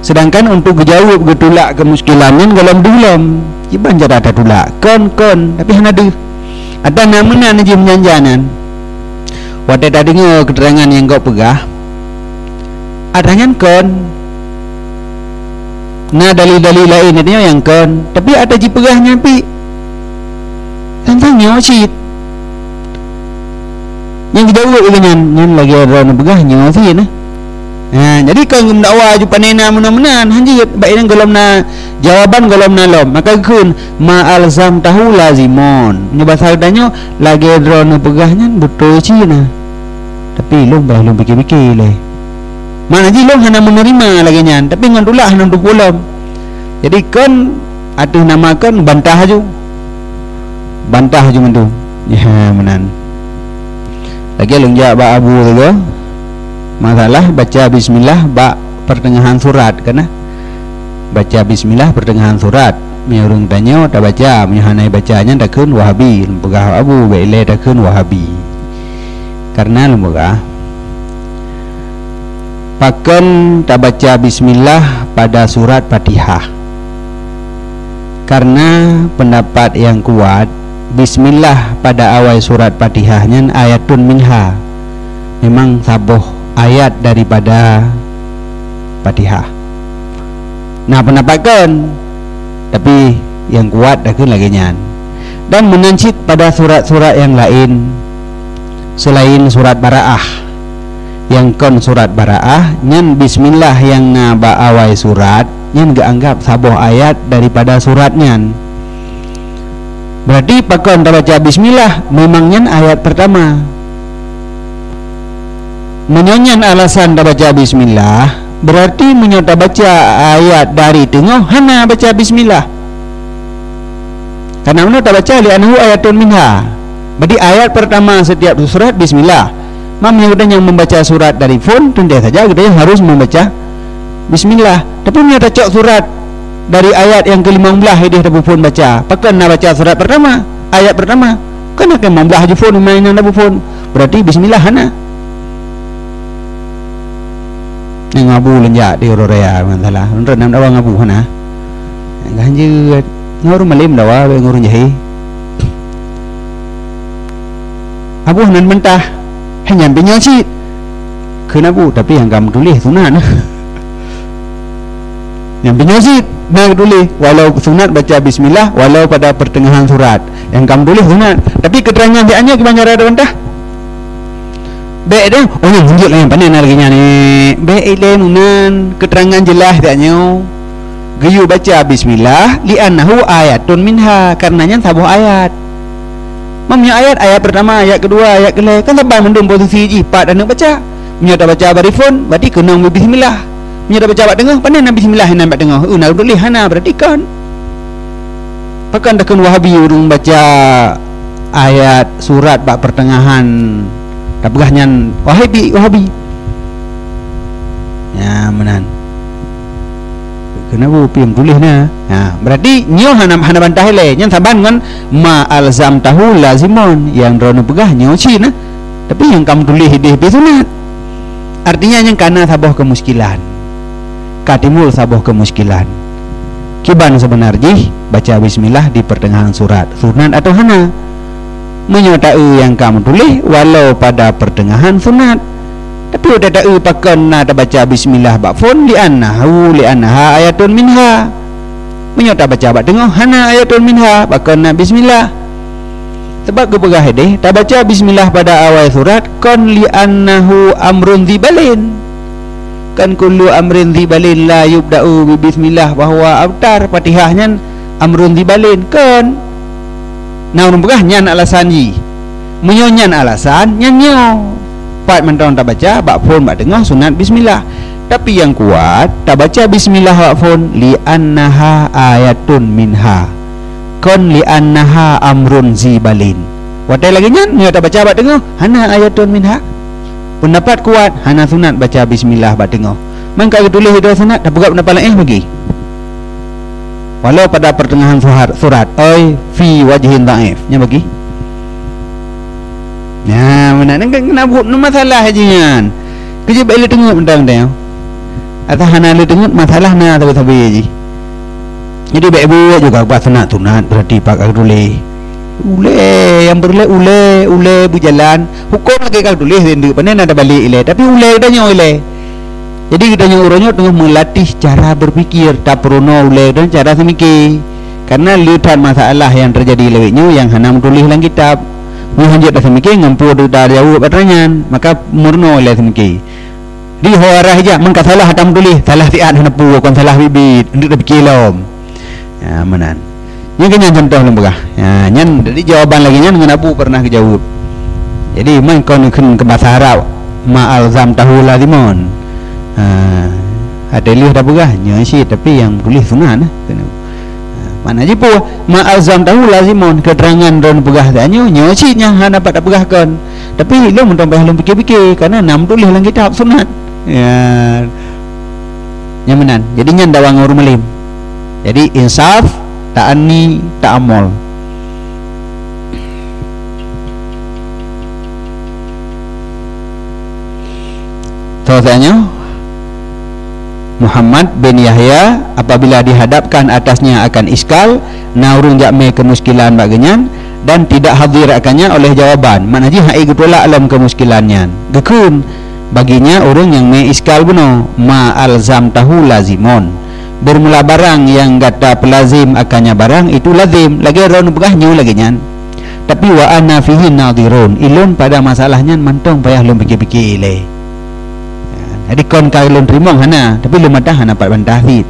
Sedangkan untuk geujaweueb geutulak keumuskilan nyan gohlom deuh lom, kiban cara tatulak, kon, kon, tapi hana deuh. Ata na meunan jih meunyan-nyan. Watèe tadeungoe keuteurangan nyang gob peugah, ata nyan kon. Na dalil-dalil laén ata nyoe nyang kon, tapi ata jipeugah nyan pih tantang nyoe cit. Nyang geujaweueb lagèe nyan, nyan lagèe droeneuh peugah nyoe cit nah. Ha, jadi kon geumeudawa aju pane na meunan-meunan, hanjeuet, bak inan gohlom na jawaban, gohlom na lom. Maka geukheun, ma alzamtahu lazimun. Nyoe basa geutanyoe, lagèe droeneuh peugah nyan beutôi cit nah. Tapi lôn bah lôn pike-pike lé. Makna jih lôn hana meuneurima lagèe nyan, tapi ngon tulak hana teupeue lom. Jadi kon ateueh nama kon bantah aju. Bantah aju mandum. Ya, meunan. Lagèe lôn jak bak Abu sigoe, masalah baca bismillah bak peuteungahan surat, kan nah? Baca bismillah peuteungahan surat. Meunyoe ureueng tanyoe tabaca, meunyoe hana baca nyan takheun Wahabi, lôn peugah Abu, bèk ilèe takheun Wahabi. Karena lôn peugah, pakon tabaca bismillah pada surat Fatihah? Karena pendapat yang kuat, bismillah pada awai surat Fatihah nyan ayatun minha, memang saboh ayat daripada Fatihah. Na pendapat kon, tapi nyang kuat takheun lagèe nyan. Dan meunan cit pada surat-surat nyang laén selain surat Baraah. Nyang kon surat Baraah, nyan bismillah nyang na bak awai surat, nyan geuanggap saboh ayat daripada surat nyan. Berarti pakon tabaca bismillah, memang nyan ayat pertama. Meunyoe nyan alasan tabaca bismillah, berarti meunyoe tabaca ayat dari teungoh hana baca bismillah. Karena meunoe tabaca li'annahu ayatun minha. Berarti ayat pertama setiap surat bismillah. Maka meunyoe geutanyoe membaca surat dari phon, teuntèe saja geutanyoe harus membaca bismillah. Tapi meunyoe tacok surat dari ayat nyang keulimong blaih idéh tapeuphon baca, pakon na baca surat pertama, ayat pertama. Kan akan mamblah ju phon, main nyang dabu phon. Berarti bismillah hana. Nyang ngabu lenjak di uroe raya, masalah. Nurut nam dawa ngabu hana. Ganjeuet. Ngon ureueng malem dawa, ngon ureueng jahé. Abu hana mentah. Hanya binyoe cit. Keunabu, tapi nyang ka meutuléh sunat. Nyang binyoe cit na geutuléh, walau sunat baca bismillah walau pada pertengahan surat. Nyang ka meutuléh sunat. Tapi keterangan di anya kiban cara dah bantah. Bèk deh, oh nyang lanjut lah nyang pandai na lagi nyan ni. Bèk ilèe meunan, keterangan jelas dak nyoe. Geuyue baca bismillah li'annahu ayatun minha, karena nyan saboh ayat. Meunyoe ayat, ayat pertama, ayat kedua, ayat keulhèe, kan saban mandum posisi jih pat aneuk baca. Meunyoe tabaca bak phon, berarti keunong bismillah. Meunyoe tabaca bak teungoh, pane na bismillah inan bak teungoh? Eu, na tuléh hana, berarti kon. Pakon takheun Wahabi ureueng baca ayat surat bak pertengahan, tapeugah nyan Wahabi, Wahabi. Ya, meunan. Keunabu pih meutuléh na. Ha, berarti nyoe hana, hana bantah ilèe. Nyan saban ngon ma alzamtahu lazimon nyang droeneuh peugah nyoe cit na. Tapi nyang ka meutuléh idéh pih sunat. Artinya nyan ka na saboh keumuskilan. Ka timbul saboh keumuskilan. Kiban seubeuna jih baca bismillah di pertengahan surat, sunat atawa hana? Meunyoe taeu nyang ka meutuléh, walau pada pertengahan sunat. Tapi watèe taeu pakon na tabaca bismillah bak phon, li'annahu, li'annaha ayatun minha. Meunyoe tabaca bak teungoh, hana ayatun minha, pakon na bismillah. Sabab geupeugah idéh, tabaca bismillah pada awai surat, kon li'annahu amrun zibalin. Kan kullu amrin zibalin la yubda'u bi bismillah, bahwa abtar Fatihah nyan amrun zibalin, kon. Na ureueng peugah nyan alasan jih. Meunyoe nyan alasan, nyan nyoe. Pat mantong tabaca bak phon bak teungoh sunat bismillah. Tapi nyang kuat, tabaca bismillah bak phon li'annaha ayatun minha. Kon li'annaha amrun zibalin. Watèe lagèe nyan, meunyoe tabaca bak teungoh, hana ayatun minha. Peundapat kuat, hana sunat baca bismillah bak teungoh. Man ka geutuléh idéh sunat, tapeugah peundapat laén bagi. Walau pada pertengahan suhat-, surat, oi fi wajhin dhaif. Nyan bagi. Nah, meunan kan keunabu, masalah jih nyan. Keujeuet bèk lé teungeut mantong teuh. Asai hana lé teungeut, masalah na sabe-sabe jih. Jadi bèk buet juga bak sunat-sunat, berarti pat ka geutuléh. Ulèe, nyang peureulèe ulèe, ulèe beujalan. Hukôm lagèe ka geutuléh, rindu pane na tabalek ilèe. Tapi ulèe geutanyoe ilèe. Jadi geutanyoe uroe nyoe teungoh meulatih cara berpikir, tapeurunoe ulèe dan cara seumiké. Karena le that masalah nyang teujadi lawét nyoe nyang hana meutuléh lam kitab. Nyoe hanjeuet taseumiké ngon peue tajaweueb atra nyan, maka meurunoe ilèe seumiké. Di ho arah ijak, man ka salah atra meutuléh, salah siat hana peue, kon salah biet-biet, untuk tapikir lom. Ya, meunan. Nyan keuh nyan contoh lôn peugah. Ha, nyan, jadi jawaban lagèe nyan ngon Abu pernah geujaweueb. Jadi, man kon kheun keu basa Arab, ma alzamtahu lazimon. Ha, watèe lheueh tapeugah, nyoe cit, tapi nyang tuléh sunat, nah. Keuneuk. Ha, makna jih peue? Ma alzamtahu lazimon. Keuteurangan droeneuh peugah tanyoe, nyoe cit nyang hana pat tapeugah kon. Tapi lôn mantong payah lôn pike-pike, karena na meutuléh lam kitab sunat. Ya. Nyan meunan. Jadi nyan dawa ngon ureueng malém. Jadi insaf, ta'anni, ta'amul. Seterusnya, Muhammad bin Yahya, apabila dihadapkan atasnya akan iskal, na ureueng jak mé keumuskilan bak geuhnyan, dan tidak hadir akannya oleh jawaban, makna jih hana geutulak lom keumuskilan nyan. Geukheun, baginya ureueng nyang mé iskal bunoe, ma alzamtahu lazimon. Bermula barang nyang gata peulazim akannya barang itu lazim, lagèe droeneuh peugah nyoe lagèe nyan. Tapi wa ana fihi nadhirun, ilôn pada masalah nyan mantong payah lôn pike-pike ilèe. Jadi kon ka lôn teurimong hana, tapi lôn mantong hana pat bantah cit.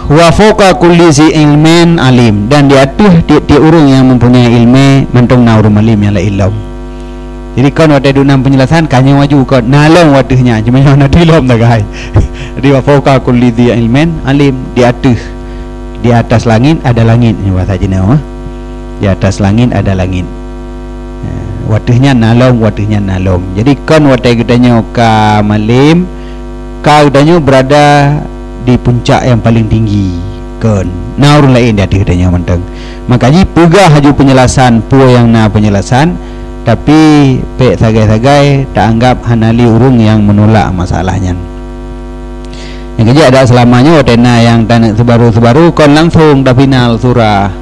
Wa fauqa kulli zi ilmin alim, dan di ateueh tiep-tiep ureueng nyang mempunyai ileumèe mantong na ureueng malém nyang laén lom. Jadi kon watèe dum na penjelasan, ka nyoe laju kon na lom watèe nyan, cuma nyoe na di lom sagai. Jadi wa fauqa kulli zi ilmin alim, di ateueh, di atas langit ada langit, nyoe bahasa Cina mah. Di atas langit ada langit. Ha, watèe nyan na lom, watèe nyan na lom. Jadi kon watèe geutanyoe ka malém, ka geutanyoe berada di puncak yang paling tinggi. Kon, na ureuëng laén di ateueh tanyoe mantong. Maka jipeugah laju peunjelasan peue nyang na peunjelasan, tapi bék sagai-sagai taanggap hana le ureuëng nyang meunulak masalah nyan. Nyang keujak dak seulama nyoe watée na nyang taneuk seubaru-seubaru kon langsong tafinal surah.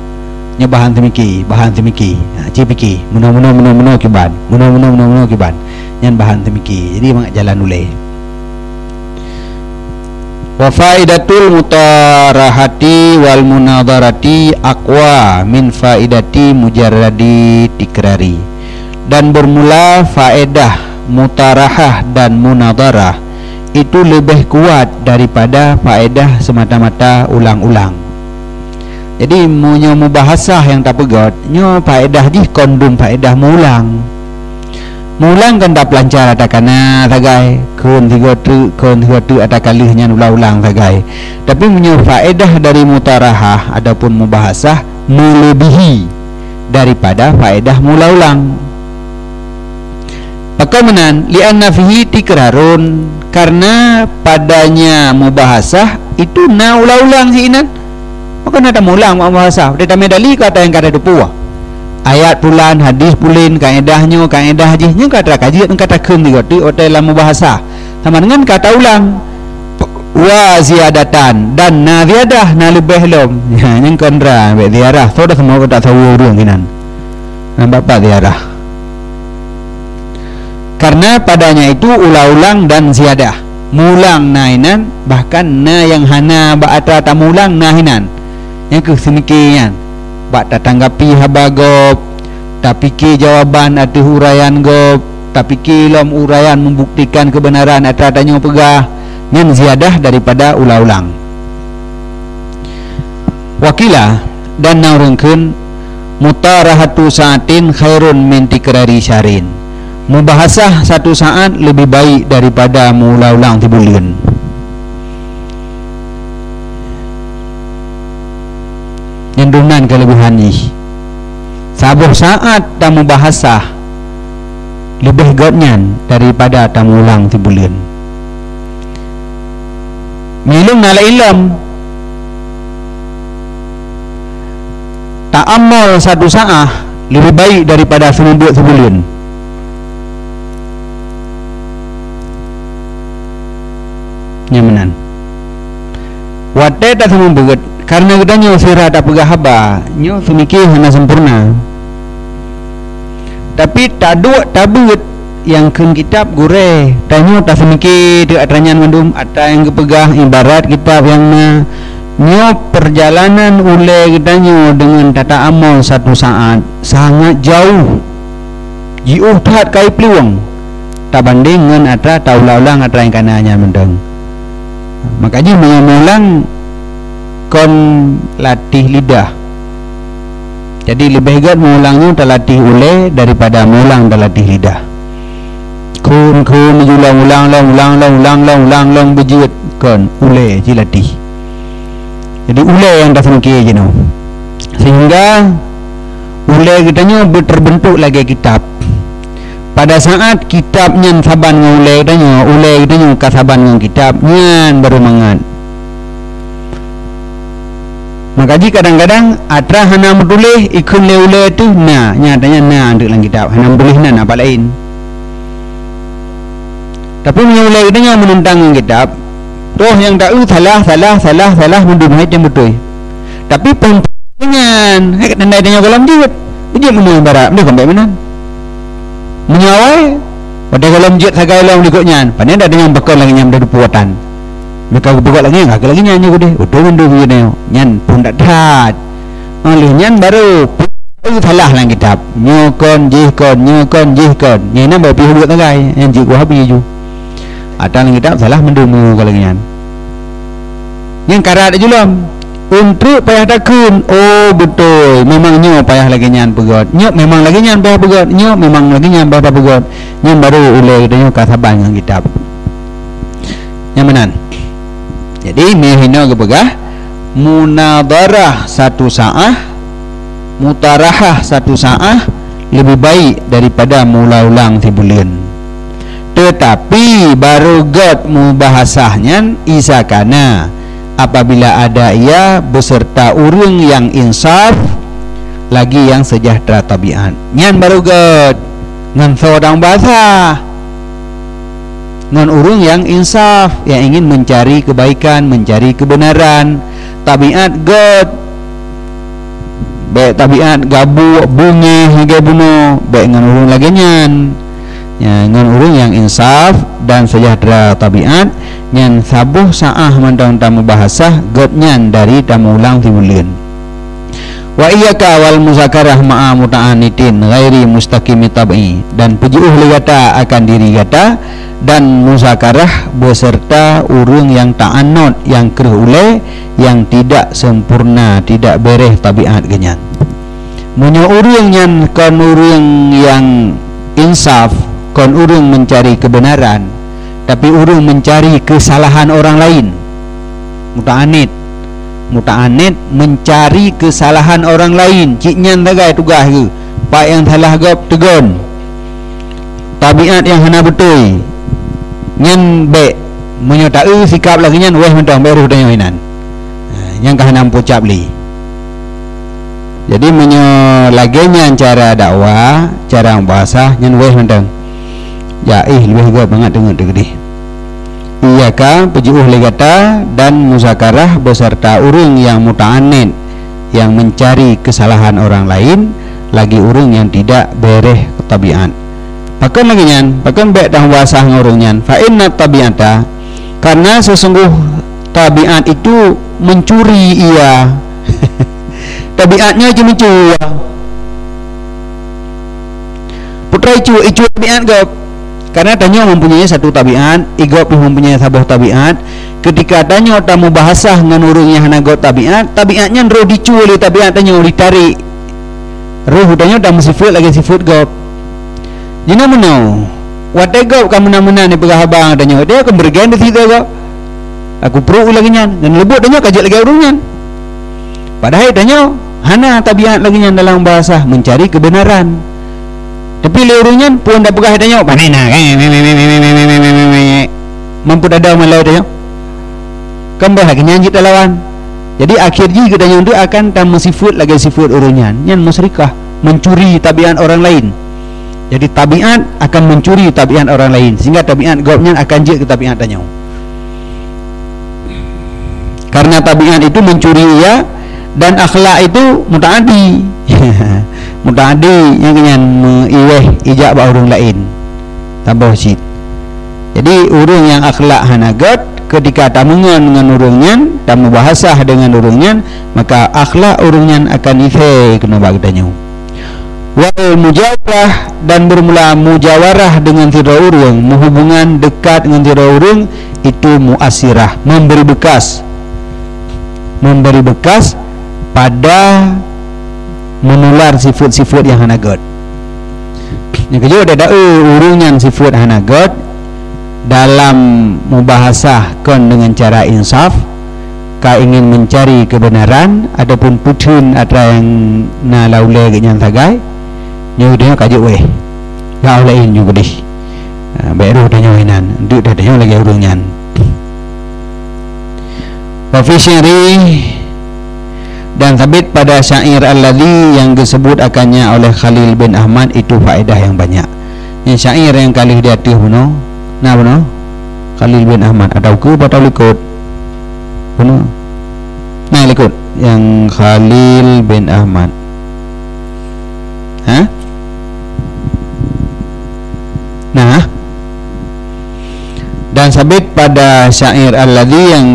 Nyoe bahan seumiki, bahan seumiki. Ha, ci pike, meunoe, meunoe, meunoe, meunoe kiban. Meunoe, meunoe, meunoe, meunoe kiban. Nyan bahan seumiki. Jadi mangat jalan ulée. Wa faidatul mutarahati wal munadharati aqwa min faidati mujarradi tikrari. Dan bermula faedah mutarahah dan munadharah itu lebih kuat daripada faedah semata-mata ulang-ulang. Jadi meunyoe mubahasah nyang tapeugét, nyoe faedah jih kon dum faedah meulang. Meulang kan tapeulancar ata kana sagai, kheun sigoe teuk, kheun sigoe teuk ata ka lheueh nyan ulang-ulang sagai. Tapi meunyoe faedah dari mutarahah ataupun mubahasah meulebihi daripada faedah meulang-ulang. Pakon meunan, li'anna fihi tikrarun, karena padanya mubahasah itu na ulang-ulang sinan. Maka na tamulang mak bahasa, deh tamé dali kata nyang ka teupeue. Ayat pulan, hadis pulan, kaedah nyoe, kaedah jih, nyoe ka takajeut, ka takheun di gotik otai lam bahasa. Sama dengan ka taulang. Wa ziyadatan, dan na ziyadah, na leubeh lom. Ha, nyang kontra, ambek ziyadah. Soe dah semua tak tahu ureuëng kinan. Nampak tak ziyadah? Karena padanya itu ulang-ulang dan ziyadah. Mulang na inan, bahkan na nyang hana bak atra tamulang na inan. Nyang keuh seumike nyan, bak tatanggapi haba gob, tapike jawaban ateueh uraian gob, tapike lom uraian membuktikan kebenaran atra tanyoe peugah, nyan ziyadah daripada ulang-ulang. Wakila, dan na ureuëng kheun, mutarahatu sa'atin khairun min tikrari syahrin. Mubahasah satu saat lebih baik daripada meuulang-ulang sibuleuen. Nyan dum nan keulebihan jih. Saboh saat tamubahasah leubeh gét nyan daripada tameuulang sibuleuen. Meunyoe na laén lom, ta'ammal satu saat leubeh baik daripada seumeubeuet sibuleuen. Nyan meunan. Watée taseumeubeuet, karena geutanyoe sira tapeugah haba, nyoe seumike hana sempurna. Tapi taduek tabeuet nyang kheun kitab gurée, tanyoe taseumike teuk atra nyan mandum, atra nyang geupeugah ibarat kitab nyang na. Nyoe peurjalanan ulée geutanyoe deungon tata'ammal satu saat sangat jauh. Jiôh that kai plueng tabandeng ngon atra taulang-ulang atra nyang kana nyan mantong. Maka jih meunyoe meulang kon latih lidah. Jadi leubeh gét meulang nyoe talatih ulée daripada meulang talatih lidah. Kheun-kheun ulang-ulang lom, ulang lom, ulang lom, ulang lom beujeuet kon ulée jilatih. Jadi ulée nyang taseumike jinoe. Sehingga ulée geutanyoe beuterbentuk lagée kitab. Pada saat kitab nyan saban ngon ulée geutanyoe, ulée geutanyoe ka saban ngon kitab, nyan baru mangat. Maka jih kadang-kadang atra hana meutuléh ikheun lé ulée teuh na, nyatanya na anteuk lam kitab, hana meutuléh na, na pat laén. Tapi meunyoe ulée geutanyoe meunentang ngon kitab, toh nyang ta-eu salah, salah, salah, salah, meudum hai tem beutôi. Tapi pon nyan, hai tandai tanyoe gohlom jeuet. Jeuet meunyoe ibarat, meudeh kon bék meunan. Meunyoe awai, watée gohlom jeuet sagai lom likot nyan, pane dak tanyoe bakon lagée nyan meudeh dupuatan. Meuka geupeugah lagée nyan, ka lagée nyan nyoe geudeh. Utoe mandum nyoe nyan, nyan pun that-that. Oleh nyan baru salah lam kitab. Nyoe kon, jih kon, nyoe kon, jih kon. Nyan baru pih buet sagai, nyan jih kuah biju. Atra lam kitab salah mandum nyoe ka lagée nyan. Nyang karat laju lom. Untuk payah takheun, oh beutôi, memang nyoe payah lagée nyan peugét. Nyoe memang lagée nyan payah peugét. Nyoe memang lagée nyan payah peugét. Nyan baru ulée geutanyoe ka saban ngon kitab. Nyang meunan. Jadi, meuhinoe geupeugah, munadharah satu saah, mutarahah satu saah, leubeh baik daripada meuulang-ulang sibuleuen. Teutapi barô gét mubahasah nyan isa kana apabila ada ia beserta ureuëng yang insaf lagi yang sejahtera tabiat. Nyan baru gét ngon soe dang bahasa. Ngon ureuëng yang insaf, yang ingin mencari kebaikan, mencari kebenaran. Tabiat gét, bék tabiat gabuk, beungéh lagée bunoe, bék ngon ureuëng lagée nyan. Ya, ngon ureuëng yang insaf dan sejahtera tabiat, nyan saboh saah mantong tameubahasa gét nyan dari tameuulang sibuleuen. Wa iyyaka wal muzakarah ma'a muta'annitin ghairi mustaqimi tab'i, dan peujiôh lé gata akan diri gata dan muzakarah beserta ureuëng yang ta'annut, yang kreueh ulée, yang tidak sempurna, tidak bereh tabiat geuh nyan. Meunyoe ureuëng nyan kon ureuëng yang insaf, kon ureuëng mencari kebenaran, tapi ureuëng mencari kesalahan orang lain. Muta'anit. Muta'anit mencari kesalahan orang lain. Cit nyan sagai tugaih geuh. Pat nyang salah gob teugon. Tabiat nyang hana beutôi. Nyan bék. Meunyoe taeu sikab lagée nyan, wéh mantong bék roh tanyoe inan. Ha, nyang ka hana meupucab lé. Jadi meunyoe lagée nyan cara dakwah, cara bahasa, nyan wéh mantong. Ya, eh, leubeh gét bangat teungeut teugeudeh. Iyyaka, peujiôh lé gata, dan muzakarah beserta ureuëng yang muta'anit, yang mencari kesalahan orang lain, lagi ureuëng yang tidak bereh tabiat. Pakon lagée nyan, pakon bék dang bahasa ngon ureuëng nyan. Fa inna tabiata, karena sesungguh tabiat itu mencuri ia. Tabiat nyoe jimeucue. Putra icu, icu tabiat gob. Karena tanyoe mempunyai satu tabiat, igob pih mempunyai saboh tabiat. Ketika tanyoe tamubahasah ngon ureuëng nyang hana gob tabiat, tabiat nyan roh dicue lé tabiat tanyoe, ditarék. Roh tanyoe tameusifeuet lagée sifeuet gob. Jinoe meunoe, watée gob ka meunan-meunan dipeugah haba ngon tanyoe, tanyoe kan beureugan di sigoe gob. Aku pruek lagée nyan, dan leubuet tanyoe ka jeuet lagée ureuëng nyan. Padahai tanyoe hana tabiat lagée nyan dalam bahasa mencari kebenaran. Tapi lé ureuëng nyan pun tapeugah tanyoe, "Pane na?" Mampu tada malai tanyoe. Kan bah lagée nyan jeuet talawan. Jadi akhir jih geutanyoe tu akan tameusifeuet lagée sifeuet ureuëng nyan. Nyan musyrikah, mencuri tabiat orang lain. Jadi tabiat akan mencuri tabiat orang lain, sehingga tabiat gob nyan akan jeuet keu tabiat tanyoe. Karena tabiat itu mencuri ia, dan akhlak itu mutaadi. Mutaadi nyang nyan meuiweh ijak bak ureuëng laén. Saboh cit. Jadi ureuëng nyang akhlak hana gét, ketika tameungon ngon ureuëng nyan, tamubahasah deungon ureuëng nyan, maka akhlak ureuëng nyan akan isée keunoe bak geutanyoe. Wal mujawarah, dan bermula mujawarah dengan sidroe ureuëng, meuhubungan dekat ngon sidroe ureuëng, itu muasirah, memberi bekas, memberi bekas pada menular sifeuet-sifeuet nyang hana gét. Nyang keujeuet dada ureuëng nyang sifeuet hana gét dalam mubahasah kon deungon cara insaf, ka ingin mencari kebenaran ataupun peutheun atra nyang na lam ulée geuh nyan sagai, nyoe tanyoe ka jeuet wéh. Ya Allah, in ju geudeh. Ha, bék roh tanyoe inan, deuek tanyoe lagée ureuëng nyan. Wa fi syi'ri, dan sabit pada syair alladzi yang geusebut akannya oleh Khalil bin Ahmad itu faedah yang banyak. Nyang syair nyang ka lheueh di ateueh bunoe, na bunoe? Khalil bin Ahmad atau ke atau likot? Bunoe. Na likot yang Khalil bin Ahmad. Ha? Nah. Dan sabit pada syair alladzi yang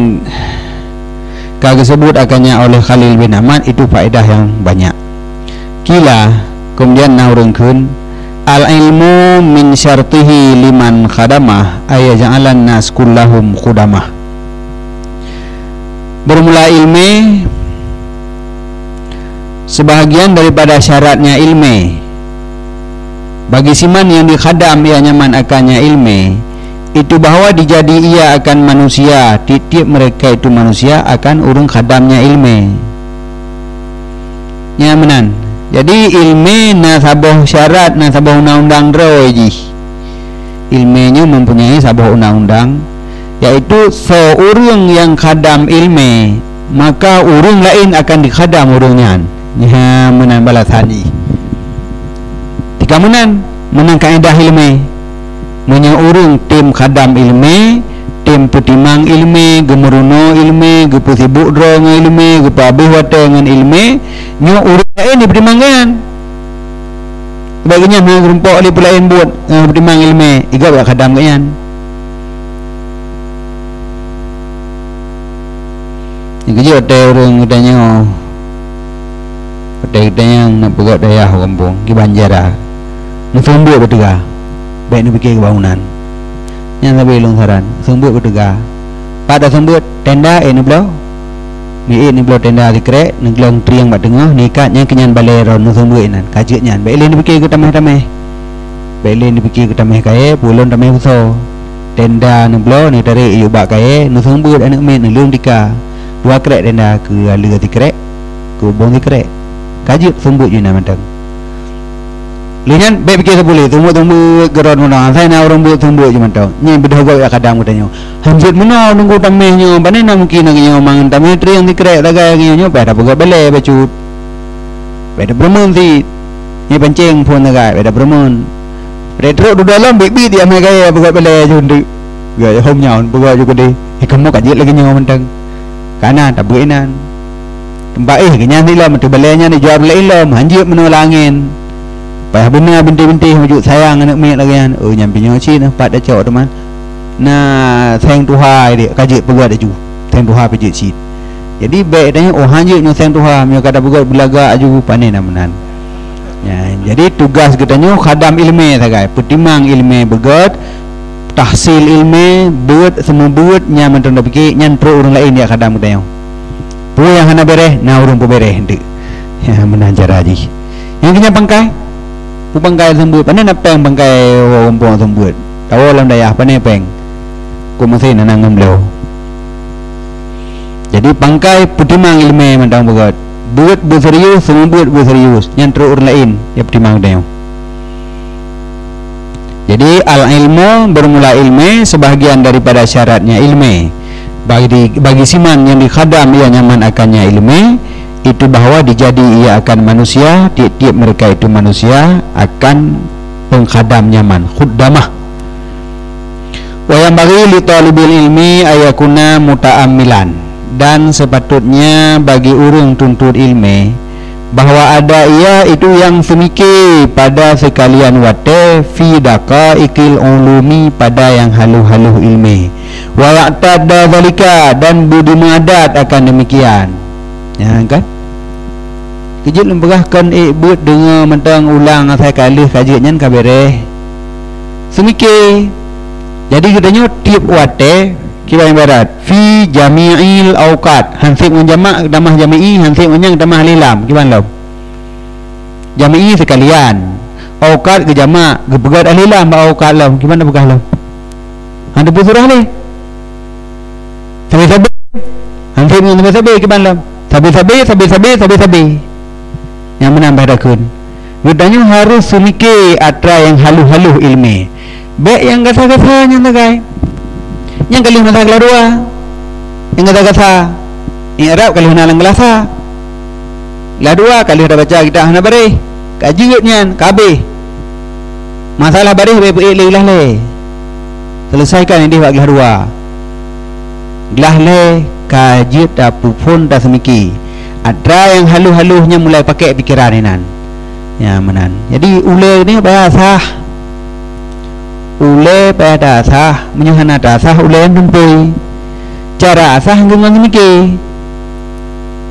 ka geusebut akannya oleh Khalil bin Ahmad itu faedah yang banyak. Qila, kemudian na ureuëng kheun, "Al-ilmu min syartihi liman khadamah, ay yaj'alan nas kullahum khudamah." Bermula ilmé, sebahagian daripada syaratnya ilmé, bagi siman yang dikhadam ia nyaman akannya ilmé, itu bahwa dijadi ia akan manusia, tiep-tiep mereka itu manusia akan ureuëng khadamnya ilmé. Nyan meunan. Jadi ilmé na saboh syarat, na saboh undang-undang droe jih. Ilmé nyoe mempunyai saboh undang-undang. yaitu soe ureuëng nyang khadam iéleumé, maka ureuëng laén akan jikhadam ureuëng nyan. Nyan meunan balasan jih. Tika meunan, meunan kaedah iéleumé. Meunyoe ureuëng tem khadam iéleumé, tem peutimang iéleumé, geumeurunoe iéleumé, geupeusibok droe ngon iéleumé, geupeuhabéh watée ngon iéleumé, nyoe ureuëng laén jipeutimang gobnyan. Sabab gobnyan hana geurumpok lé peulaén buet, eh, peutimang iéleumé, i gob jak khadam gobnyan. Nyang keujeuet watée ureuëng geutanyoe, watée geutanyoe na peugét dayah u gampông, kiban cara. Neuseumeubeuet beuteuga, bék neupike keu bangunan. Nyan sabe lôn saran, seumeubeuet beuteuga. Pat taseumeubeuet, tenda ék neubloe. Miék neubloe tenda sikrek, neuglong trieng bak teungoh, neuikat nyan keu nyan balée droe neuseumeubeuet inan. Ka jeuet nyan, bék lé neupike keu taméh-taméh. Bék lé neupike keu taméh kayée, peue lôn taméh beusoe. Tenda neubloe, neutarek yue bak kayée, neuseumeubeuet aneuëk miet neuleueng tika. Dua krek tenda keu aleue sikrek, keu ubông sikrek. Ka jeuet seumeubeuet jih na mantong. Lheueh nyan bék pike sapeue lé, seumeubeuet-seumeubeuet keudroe meunoe, asai na ureuëng beuet seumeubeuet jih mantong. Nyan beudôh gob jak khadam geutanyoe. Hanjeuet meunoe nunggu taméh nyoe, pane na mungken na geutanyoe mangat taméh trieng sikrek sagai geutanyoe, nyoe payah tapeugét balée bacut. Bék tapeureumeun cit. Nyoe pancéng phon sagai, bék tapeureumeun. Bék trok dudoe lom biet-biet di amai kayée peugét balée jih deuek. Geuhom nyan peugét ju keudeh. Eh, kamoe ka jeuet lagée nyoe mantong. Kana tabeuet inan. Teumpat éh geuh nyan ilom, ateueh balée nyan ijual laén lom, hanjeuet meunoe lam angén. Payah beuna bintéh-bintéh meujuk sayang aneuëk miet lagée nyan. Oh, nyan pih nyoe cit na pat tacok teuma. Na seng tuha idék ka jeuet peugét laju. Seng tuha pih jeuet cit. Jadi bék tanyoe, oh, hanjeuet nyoe seng tuha, meunyoe ka tapeugét beulagak laju, pane na meunan. Nyan, jadi tugaih geutanyoe khadam iéleumé sagai, peutimang iéleumé beugét, tahsil iéleumé, beuet seumeubeuet nyan mantong tapike, nyan trok ureuëng laén jak khadam geutanyoe. Peue nyang hana béréh, na ureuëng peubéréh eunteuk. Nyan meunan cara jih. Nyang keunyan pangkai, peue pangkai seumeubeuet, pane na péng pangkai woe gampông seumeubeuet. Tawoe lam dayah, pane péng. Kok meusén na ngon bloe. Jadi pangkai peutimang iéleumé mantong beugét. Beuet beuserius, seumeubeuet beuserius, nyan trok ureuëng laén jak peutimang geutanyoe. Jadi, al-ilmu, bermula iéleumé, sebahagian daripada syaratnya iéleumé. Bagi, bagi siman nyang dikhadam ia nyaman akannya iéleumé, itu bahwa dijadi ia akan manusia, tieb-tieb mereka itu manusia akan pengkhadam nyaman, khuddamah. Wa yanbaghi li talibil ilmi ayakuna muta'ammilan, dan sepatutnya bagi ureuëng tuntut iéleumé bahwa ada ia itu nyang seumike pada seukalian watée fi daqaiqil ulumi pada nyang haloh-haloh iéleumé, wa ya'tadda dzalika, dan beudimeuadat akan demikian. Nyan kan? Keujeuet lôn peugah kon ék beuet deungoe mantong ulang asai ka lheueh ka jeuet nyan ka béréh. Seumike. Jadi geutanyoe tieb watée kiban ibarat fi jami'il auqat, han seb ngon jamak tamah jami'i, han seb ngon nyang tamah alif lam, kiban lom? Jami'i seukalian. Auqat geujamak, geupeugét alif lam bak auqat lom, kiban tapeugah lom? Han teupeu surah lé. Sabe-sabe. Han seb ngon sabe-sabe kiban lom? Sabe-sabe, sabe-sabe, sabe-sabe. Nyang meunan bah takheun. Geutanyoe harôh seumike atra nyang haloh-haloh iéleumé. Bék nyang gasa-gasa nyan sagai. Nyan ka lheueh masa glah dua. Nyang gasa-gasa. I'rab ka lheueh na lam glah sa. Glah dua ka lheueh tabaca kitab hana baréh. Ka jeuet nyan, ka habéh. Masalah baréh bék peuék lé glah lhée. Seuleusaikan idéh bak glah dua. Glah lhée ka jeuet tapeuphon taseumike. Atra nyang haloh-haloh nyan mulai pakék pikeran inan. Nyan meunan. Jadi ulée ni payah asah. Ulée payah taasah, meunyoe hana taasah ulée nyan tumpôi. Cara asah ngon seumike.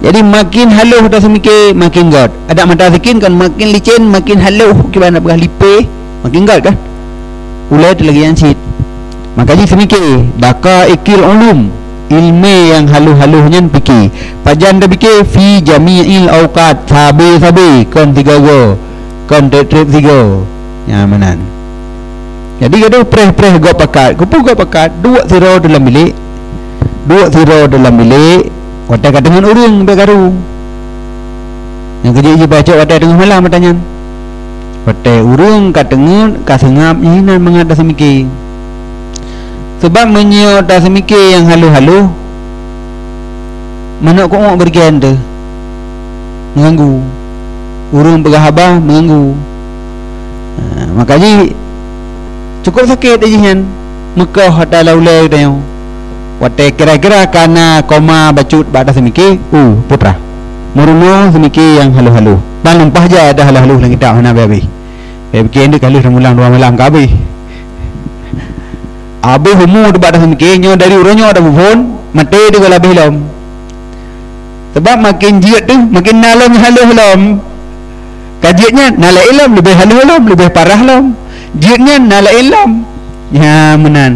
Jadi makin haloh taseumike, makin gét. Adak mata sikin kan makin licén, makin haloh, kiban na peugah lipéh, makin gét kan? Ulée teuh lagée nyan cit. Maka jih seumike, daqaiqil ulum, iéleumé nyang haloh-haloh nyan pike. Pajan tapike, fi jami'il auqat, sabe-sabe, kon sigoe-goe, kon treb-treb sigoe. Nyan meunan. Jadi gadoh preh-preh gob pakat. Keupeue gob pakat? Duek sidroe teuh lam bilék. Duek sidroe teuh lam bilék, watée ka teungeut ureuëng bék karu. Nyang keujeuet jipacok watée teungoh malam ata nyan. Watée ureuëng ka teungeut, ka seungab, nyan inan mangat taseumike. Sabab meunyoe taseumike nyang haloh-haloh, manok keu'uk beureugian teuh, meuganggu. Ureuëng peugah haba meuganggu. Ha, maka jih cukôp sakét jih nyan, meukoh ata lam ulée geutanyoe. Watée kira-kira ka na koma bacut bak taseumike, uh, putra. Meurunoe seumike nyang haloh-haloh. Ban lumpah jai ata haloh-haloh lam kitab hana habéh-habéh. Bèk pike nyoe ka lheueh teumeung dua malam ka habéh. Habéh umu teuh bak taseumike, nyoe dari uroe nyoe taphon, maté teuh ka leubeh lom. Sabab maken jeuet teuh, maken na lom nyang haloh lom. Ka jeuet nyan na laén lom, leubeh haloh lom, leubeh parah lom. Jeuet nyan na laén lom. Nyan meunan.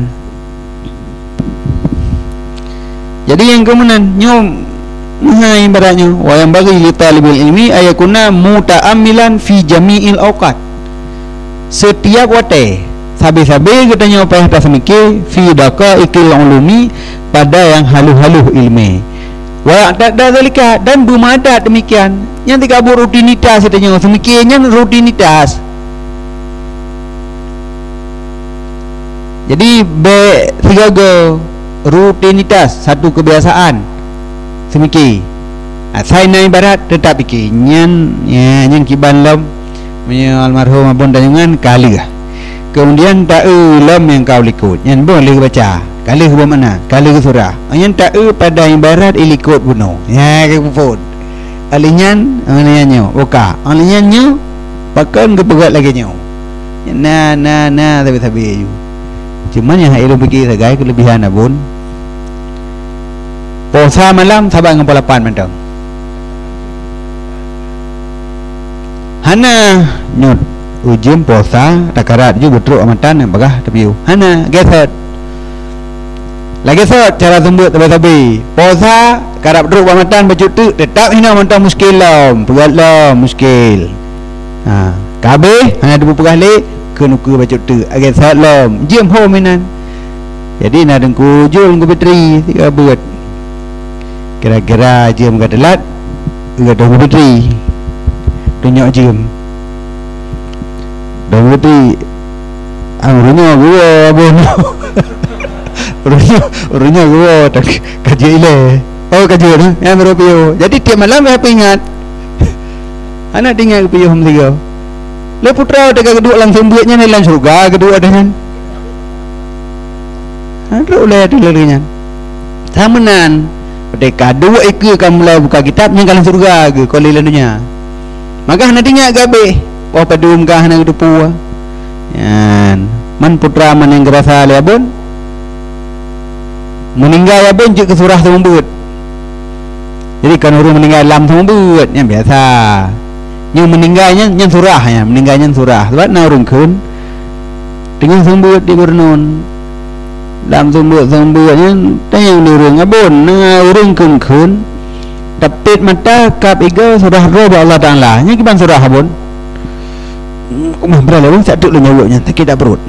Jadi nyang keu meunan nyoe meuhai ibarat nyoe, wa yanbaghi li talibil ilmi an yakuna muta'ammilan fi jami'il awqat. Setiap watée, sabe-sabe geutanyoe payah taseumike fi daqaiqil ulumi, pada nyang haloh-haloh iéleumé. Wa ya'taqida dzalika, dan beumeuadat demikian. Nyan teuka buet rutinitas geutanyoe, seumike nyan rutinitas. Jadi, bèk sigoe-goe, rutinitas, satu kebiasaan. Seumike. Asai na ibarat, teutap pike. Nyan, ya, nyan kiban lom. Meunyoe almarhum Abon Tanjungan, ka lheueh. Kemudian, taeu lom nyang ka u likot. Nyan boh lheueh geubaca. Ka lheueh geuba makna. Ka lheueh geusurah. Nyan taeu pada ibarat i likot bunoe. Ya, ka geuphon. Alèh nyan, alèh nyan nyoe. Buka. Alèh nyan nyoe, pakon geupeugöt lagèe nyoe. Na, na, na, sabe-sabe aju. Cuma nyang hai lôn pike sagai keulebihan Abon. Posa malam saban ngon poh lapan mantong. Hana nyoe ujeuen posa, takarat ju beutrok amatan nyang bagah tapiôh. Hana, gesot. Lagèe sot cara seumeubeuet sabe-sabe. Posa, karab trok bak matan bacut teuk, teutap hinoe mantong muskil lom, peugöt lom muskil. Ha, ka habéh, hana teupeugah lé, keuneuk bacut teuk. Lagèe sot lom, jeuem ho meunan. Jadi na Teungku Jul, Teungku Fitri, tiga beuet. Kira-kira jeuem ka teulat, Geutanyoe Teungku Fitri. Tunyok jeuem. Teungku Fitri, ang uroe nyoe geuwoe, Abon. Uroe nyoe, uroe nyoe geuwoe, tak, ka jeuet ilèe. Oh, ka jeuet, eh? Nyan baru piôh. Jadi, tiep malam payah peuingat. Hana teuingat geupiôh meusigoe. Lé putra teuka geuduek lam seumeubeuet nyan, lam syeuruga geuduek ata nyan. Ha, trok ulèe ateueh lagèe nyan. Sa meunan, watèe ka duek ikeue ka mulai buka kitab, nyan ka lam syeuruga geuh, kon lé lam dônya. Maka hana teuingat geuh abéh, poh padum ka hana geuteupeue. Nyan, man putra man nyang geurasa lé Abon. Meuninggai Abon jeuet keu surah seumeubeuet. Jadi, kon ureueng meuninggai lam seumeubeuet, nyan biasa. Nyoe meuninggai nyan, nyan surah nyan, meuninggai nyan surah. Sabab na ureueng kheun, teungoh seumeubeuet di gureueng. Lam seumeubeuet-seumeubeuet nyan, tanyong di ureueng, "Abon, na ureueng kheun-kheun, tapét mata, kab igoe, surah droe bak Allah Taala. Nyan kiban surah, Abon?" "Hmm, kumah bra lé, Abon, siat teuk lôn nyang weuek nyan, sakét that pruet."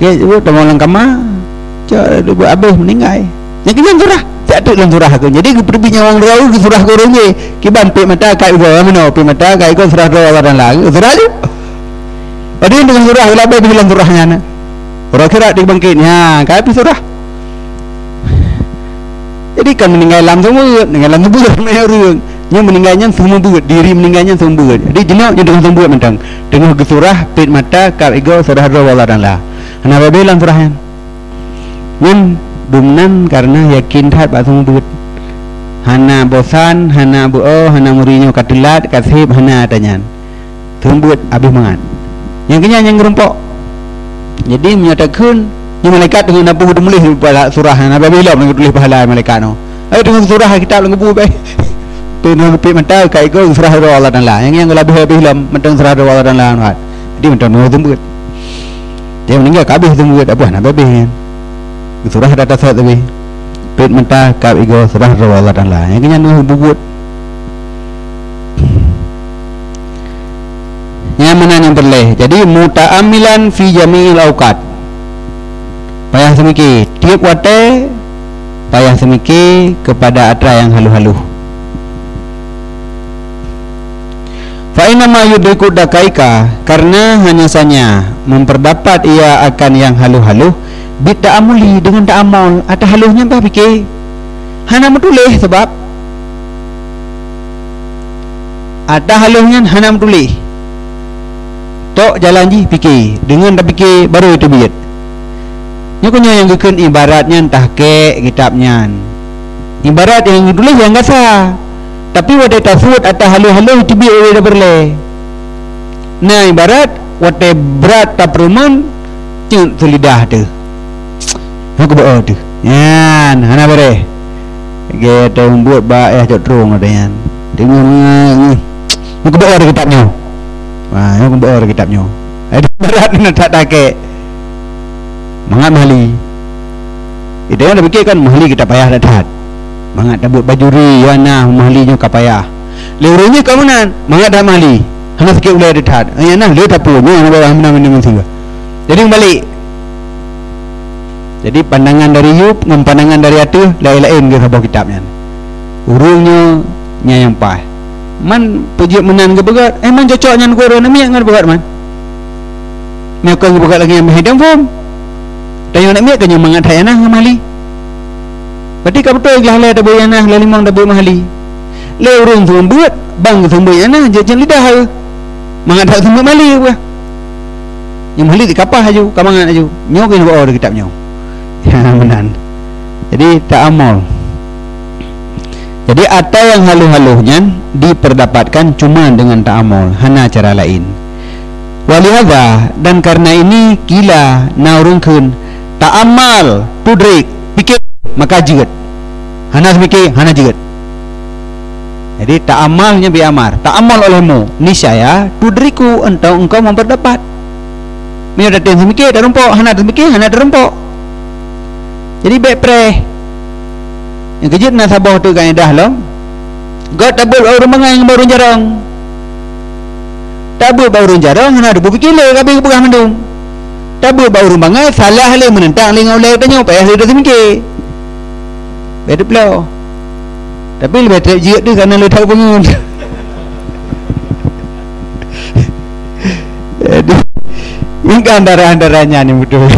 Gét, weuek tamong lam kama, cok, abéh meuninggai. Nyang keunyan surah, siat teuk lôn surah kheun. Jadi, geupeuteubiet nyawöng droe, geusurah keu ureueng jih. Kiban pét mata, kab igoe, meunoe, pét mata, kab igoe, surah droe Allah Taala. Surah ju. Padahai deungon surah, labeh pih lam surah nyan. Uroe akhirat dibangkét, nyan, ka pih surah. Jadi, kan meuninggai lam seumeubeuet, meuninggai lam seumeubeuet, meuninggai ureueng. Nyoe meuninggai nyan seumeubeuet, diri meuninggai nyan seumeubeuet. Jadi, jinoe nyoe deungon seumeubeuet mantong. Teungoh geusurah, pét mata, kab igoe, surah droe Allah Taala. Hana babeh lam surah nyan. Nyan dumnan kareuna yakin that bak seumeubeuet. Hana bosan, hana beu-o, hana meuri nyoe ka teulat, ka seb, hana ata nyan. Seumeubeuet abéh mangat. Nyang keunyan nyang geurumpok. Jadi, meunyoe takheun, nyoe malaikat teungoh na peue teumuléh bak surah nyan, abéh lom nyang geutuléh pahala malaikat nyoe. Ai, teungoh surah kitab lam kubu beh. Teungoh geupit mata, ka igoe surah droe Allah Taala. Nyang, nyang geulabeh-labeh lom, mantong surah droe Allah Taala nyoe. Jadi, mantong teungoh seumeubeuet. Dia meuninggai ka abéh seumeubeuet, abah na babeh nyan. Surah dah tasawuf tadi. Pét mata, kab igoe, surah droe Allah Taala. Nyang keunyan teungoh seumeubeuet. Nyan meunan nyang peureulèe. Jadi, muta'ammilan fi jami'il awqat. Payah seumike, tiep watèe payah seumike keupada atra nyang haloh-haloh. Fa inna ma yudriku daqaika, karena hanya saja memperdapat ia akan yang haloh-haloh, Bit ta'amuli, deungon ta'amol, ata haloh nyan bah pike. Hana meutuléh sabab ata haloh nyan hana meutuléh. Tok jalan jih pike, deungon tapike baru teubiet. Nyoe keuh nyoe nyang geukheun ibarat nyan tahkek kitab nyan. Ibarat nyang geutuléh nyang gasa, tapi watée tasuet ata haloh-haloh teubiet oleh dapeureulée. Nah, ibarat watée brat tapeuruman, ceuet sulidah teuh. Hana kuba teuh. Nyan, hana beureh. Ge teuh buet ba eh cok trong ada nyan. Dengar, hana kuba teuh kitab nyoe. Wah, hana kuba teuh kitab nyoe. Ai berat na that takek. Mangat mahali. Ita nyang tapike kan mahali kita payah that-that. Mangat tabuet bajuri, ya nah, mahali nyoe ka payah. Lé ureuëng nyoe ka meunan, mangat that mahali. Hana sakét ulée that-that. Ya nah, lé tapue nyoe hana payah meunan meunan meunan. Jadi meubalek. Jadi pandangan dari yup ngon pandangan dari ateueh laén-laén geuh saboh kitab nyan. Ureuëng nyoe nyang paih. Man peujeuet meunan geupeugah, eh man cocok nyan geuh ureuëng miet ngon peugah man. Nyoe kon geupeugah lagée nyang meuhidang phom. Tanyoe aneuk miet keu nyoe mangat that ya nah ngon mahali. Berarti ka beutôi glah lé tabeuet ya nah, lé limong tabeuet mahali. Lé ureuëng seumeubeuet, bang seumeubeuet ya nah, jeuet-jeuet lidah. Mangat that seumeubeuet mahali peugah. Nyang mahali dikapah aju, ka mangat aju. Nyoe keuh nyoe di kitab nyoe. Meunan. Jadi ta'amol. Jadi ata nyang haloh-haloh nyan diperdapatkan cuma dengan ta'amol, hana cara lain. Walihadza, dan karena ini kila na ureuëng kheun, ta'amal, tudrik, pike, maka jeuet. Hana seumike, hana jeuet. Jadi ta'amal nyan bi amar, ta'amal olehmu, niscaya tudriku, entong engkau memperdapat. Meunyoe datang seumike, tarumpok, hana seumike, hana tarumpok. Jadi bék preh. Nyang keujeuet na saboh teuk kaidah lom. Göt tabeuet bak ureuëng bangai ngon bak ureuëng jarong. Tabeuet bak ureuëng jarong hana teupeu pike lé, ka habéh geupeugah mandum. Tabeuet bak ureuëng bangai salah lé meunentang lé ngon ulée tanyoe payah lé taseumike. Bék teuploh. Tapi leubeh treb jeuet tu karena lé that peungeut. Jadi, ini kan antara-antara nyan yang betul.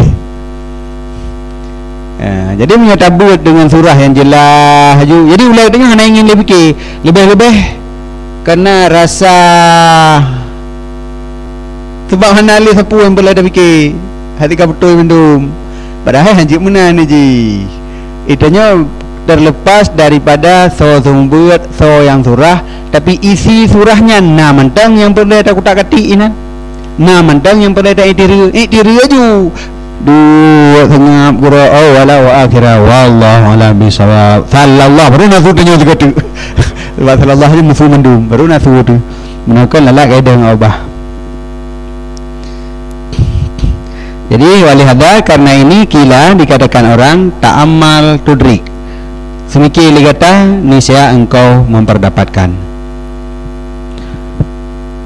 Ha, jadi meunyoe tabeuet deungon surah nyang jeulaih aju, jadi ulée teungoh hana ingin lé pike, leubeh-leubeh kana rasa teubak hana lé sapeue nyang peureulée tapike, hati ka beutôi mandum. Padahai hanjeuet meunan jih. Itanyoe terlepas daripada soe seumeubeuet, soe nyang surah, tapi isi surah nyan na mantong nyang peureulée takutak katik inan. Na mantong nyang peureulée ta-iktiri, iktiri aju. Duek seungab gura awwala wa akhira, wallahu a'lam bishawab. Sallallahu, baru na su tanyoe sigoe teuk. Sebab sallallahu nyan musuh mandum, baru na su tu. Meunan kon lalak kaidah ngon ubah. Jadi, walihada, karena ini kila dikatakan orang ta'ammal tudrik. Seumike lé gata, niscaya engkau memperdapatkan.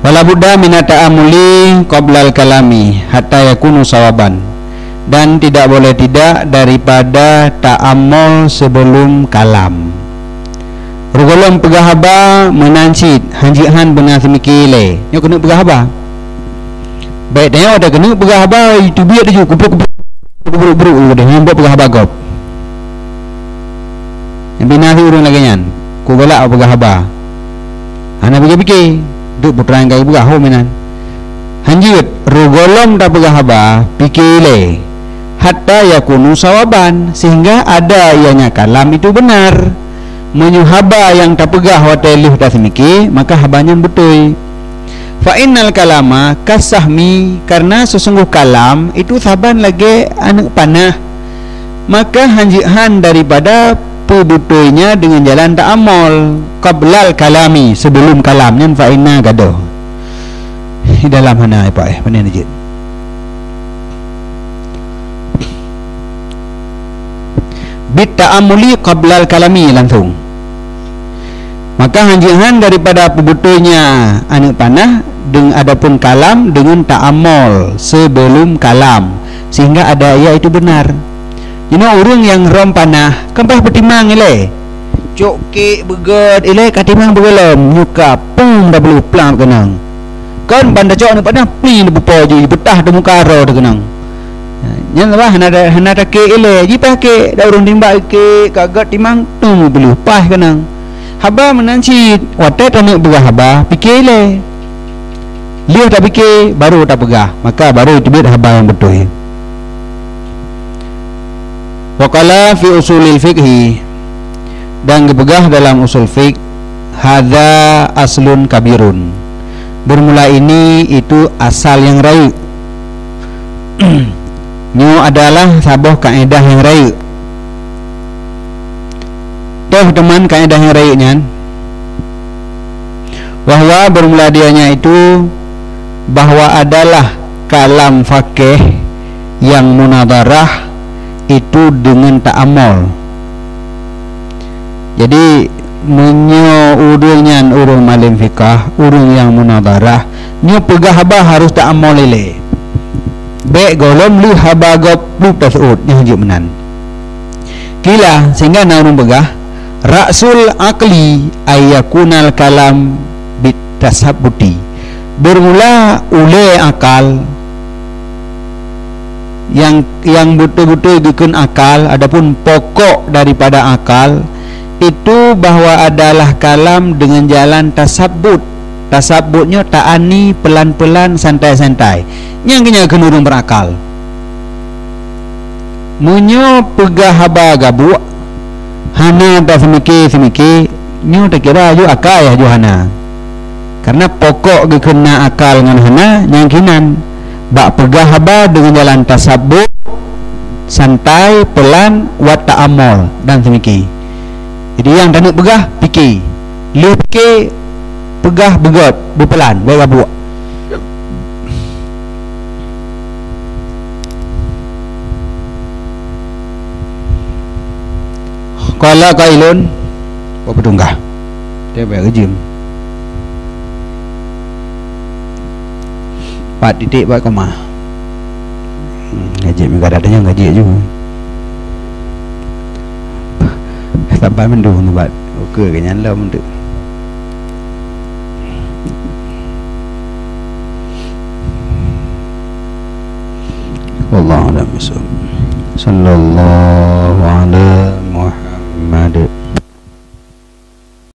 Wala budda mina ta'amuli qablal kalami hatta yakunu sawaban. Dan tidak boleh tidak daripada ta'amul sebelum kalam. Reugohlom peugah haba meunan cit, hanjeuet han beuna seumike lé. Nyoe keuneuk peugah haba. Bék tanyoe watée keuneuk peugah haba, teubiet laju, kubruk-kubruk, kubruk-kubruk laju deh, nyan buet peugah haba gob. Nyang bina si ureuëng lagée nyan, ku galak peugah haba. Hana pike-pike, duek putra nyang ka geupeugah ho meunan. Hanjeuet, reugohlom tapeugah haba, pike lé. Hatta yakunu sawaban, sehingga ada ianya kalam itu benar. Meunyoe haba nyang tapeugah watée lheueh taseumike, maka haba nyan beutôi. Fa innal kalama kasahmi, karena sesungguh kalam itu saban lagée aneuëk panah. Maka hanjeuet han daripada peubeutoinya deungon jalan ta'amol, qablal kalami, sebelum kalam nyan fa inna gadoh. Di dalam hana ipak eh, mana ni jeuet? Bit ta'amuli qablal kalami langsung. Maka hanjeuet han daripada peubeutoinya aneuëk panah deung adapun kalam deungon ta'amol sebelum kalam, sehingga ada ia itu benar. Jinoe ureuëng nyang rom panah kan payah peutimang ilée. Cok kek beugét ilée ka timang beugohlom, nyoe ka pum da beuleuplang keunong. Kon ban tacok aneuëk panah pli leubeh po jih, beutah di muka droe teuh keunong. Nyan sabab hana, hana takek ilée, jipaih kek, dak ureuëng timbak kek, ka gét timang, tung peuleueh paih keunong. Haba meunan cit, watée taneuk peugah haba, pike ilée. Lheueh tapike, baru tapeugah, maka baru teubiet haba nyang beutôi. Wa qala fi usulil fiqhi, dan geupeugah dalam usul fiqh, hadza aslun kabirun. Bermula ini itu asal yang rayeuk. Nyoe adalah saboh kaedah nyang rayeuk. Toh teuma kaedah nyang rayeuk nyan? Bahwa bermula dianya itu bahwa adalah kalam fakih yang munadharah itu dengan ta'amul. Jadi, meunyoe ureuëng nyan ureuëng malem fikah, ureuëng nyang munadharah, nyoe peugah haba harus ta'amul ilée. Bék gohlom lheueh haba gob plup taseuôt, nyoe jeuet meunan. Qila, sehingga na ureuëng peugah, ra'sul aqli ayyakunal kalam bitasabbuti. Bermula ulée akal, yang, yang beutôi-beutôi geukheun akal, adapun pokok daripada akal itu bahwa adalah kalam dengan jalan tasabbut. Tasabbut nyoe ta'ani pelan-pelan, santai-santai. Nyang keunya kheun ureuëng berakal. Meunyoe peugah haba gabuek, hana taseumike-seumike, nyoe takira aju akai aju hana. Karena pokok geukheun na akal ngon hana, nyang kinan. Bak peugah haba deungon jalan tasabbut, santai, pelan, wat ta'amul dan seumike. Jadi nyang taneuk peugah, pike. Lheueh pike, peugah beugét, beupeulan, bék gabuek. Qala qailun, buat peudunggah. Dia banyak rejim. Empat titik, empat koma. Hmm, gaji meugadang tanyong gaji juga. Sampai mendung ni, Bat. Oke, ke nyan lah untuk. Wallahu a'lam bishawab. Sallallahu ala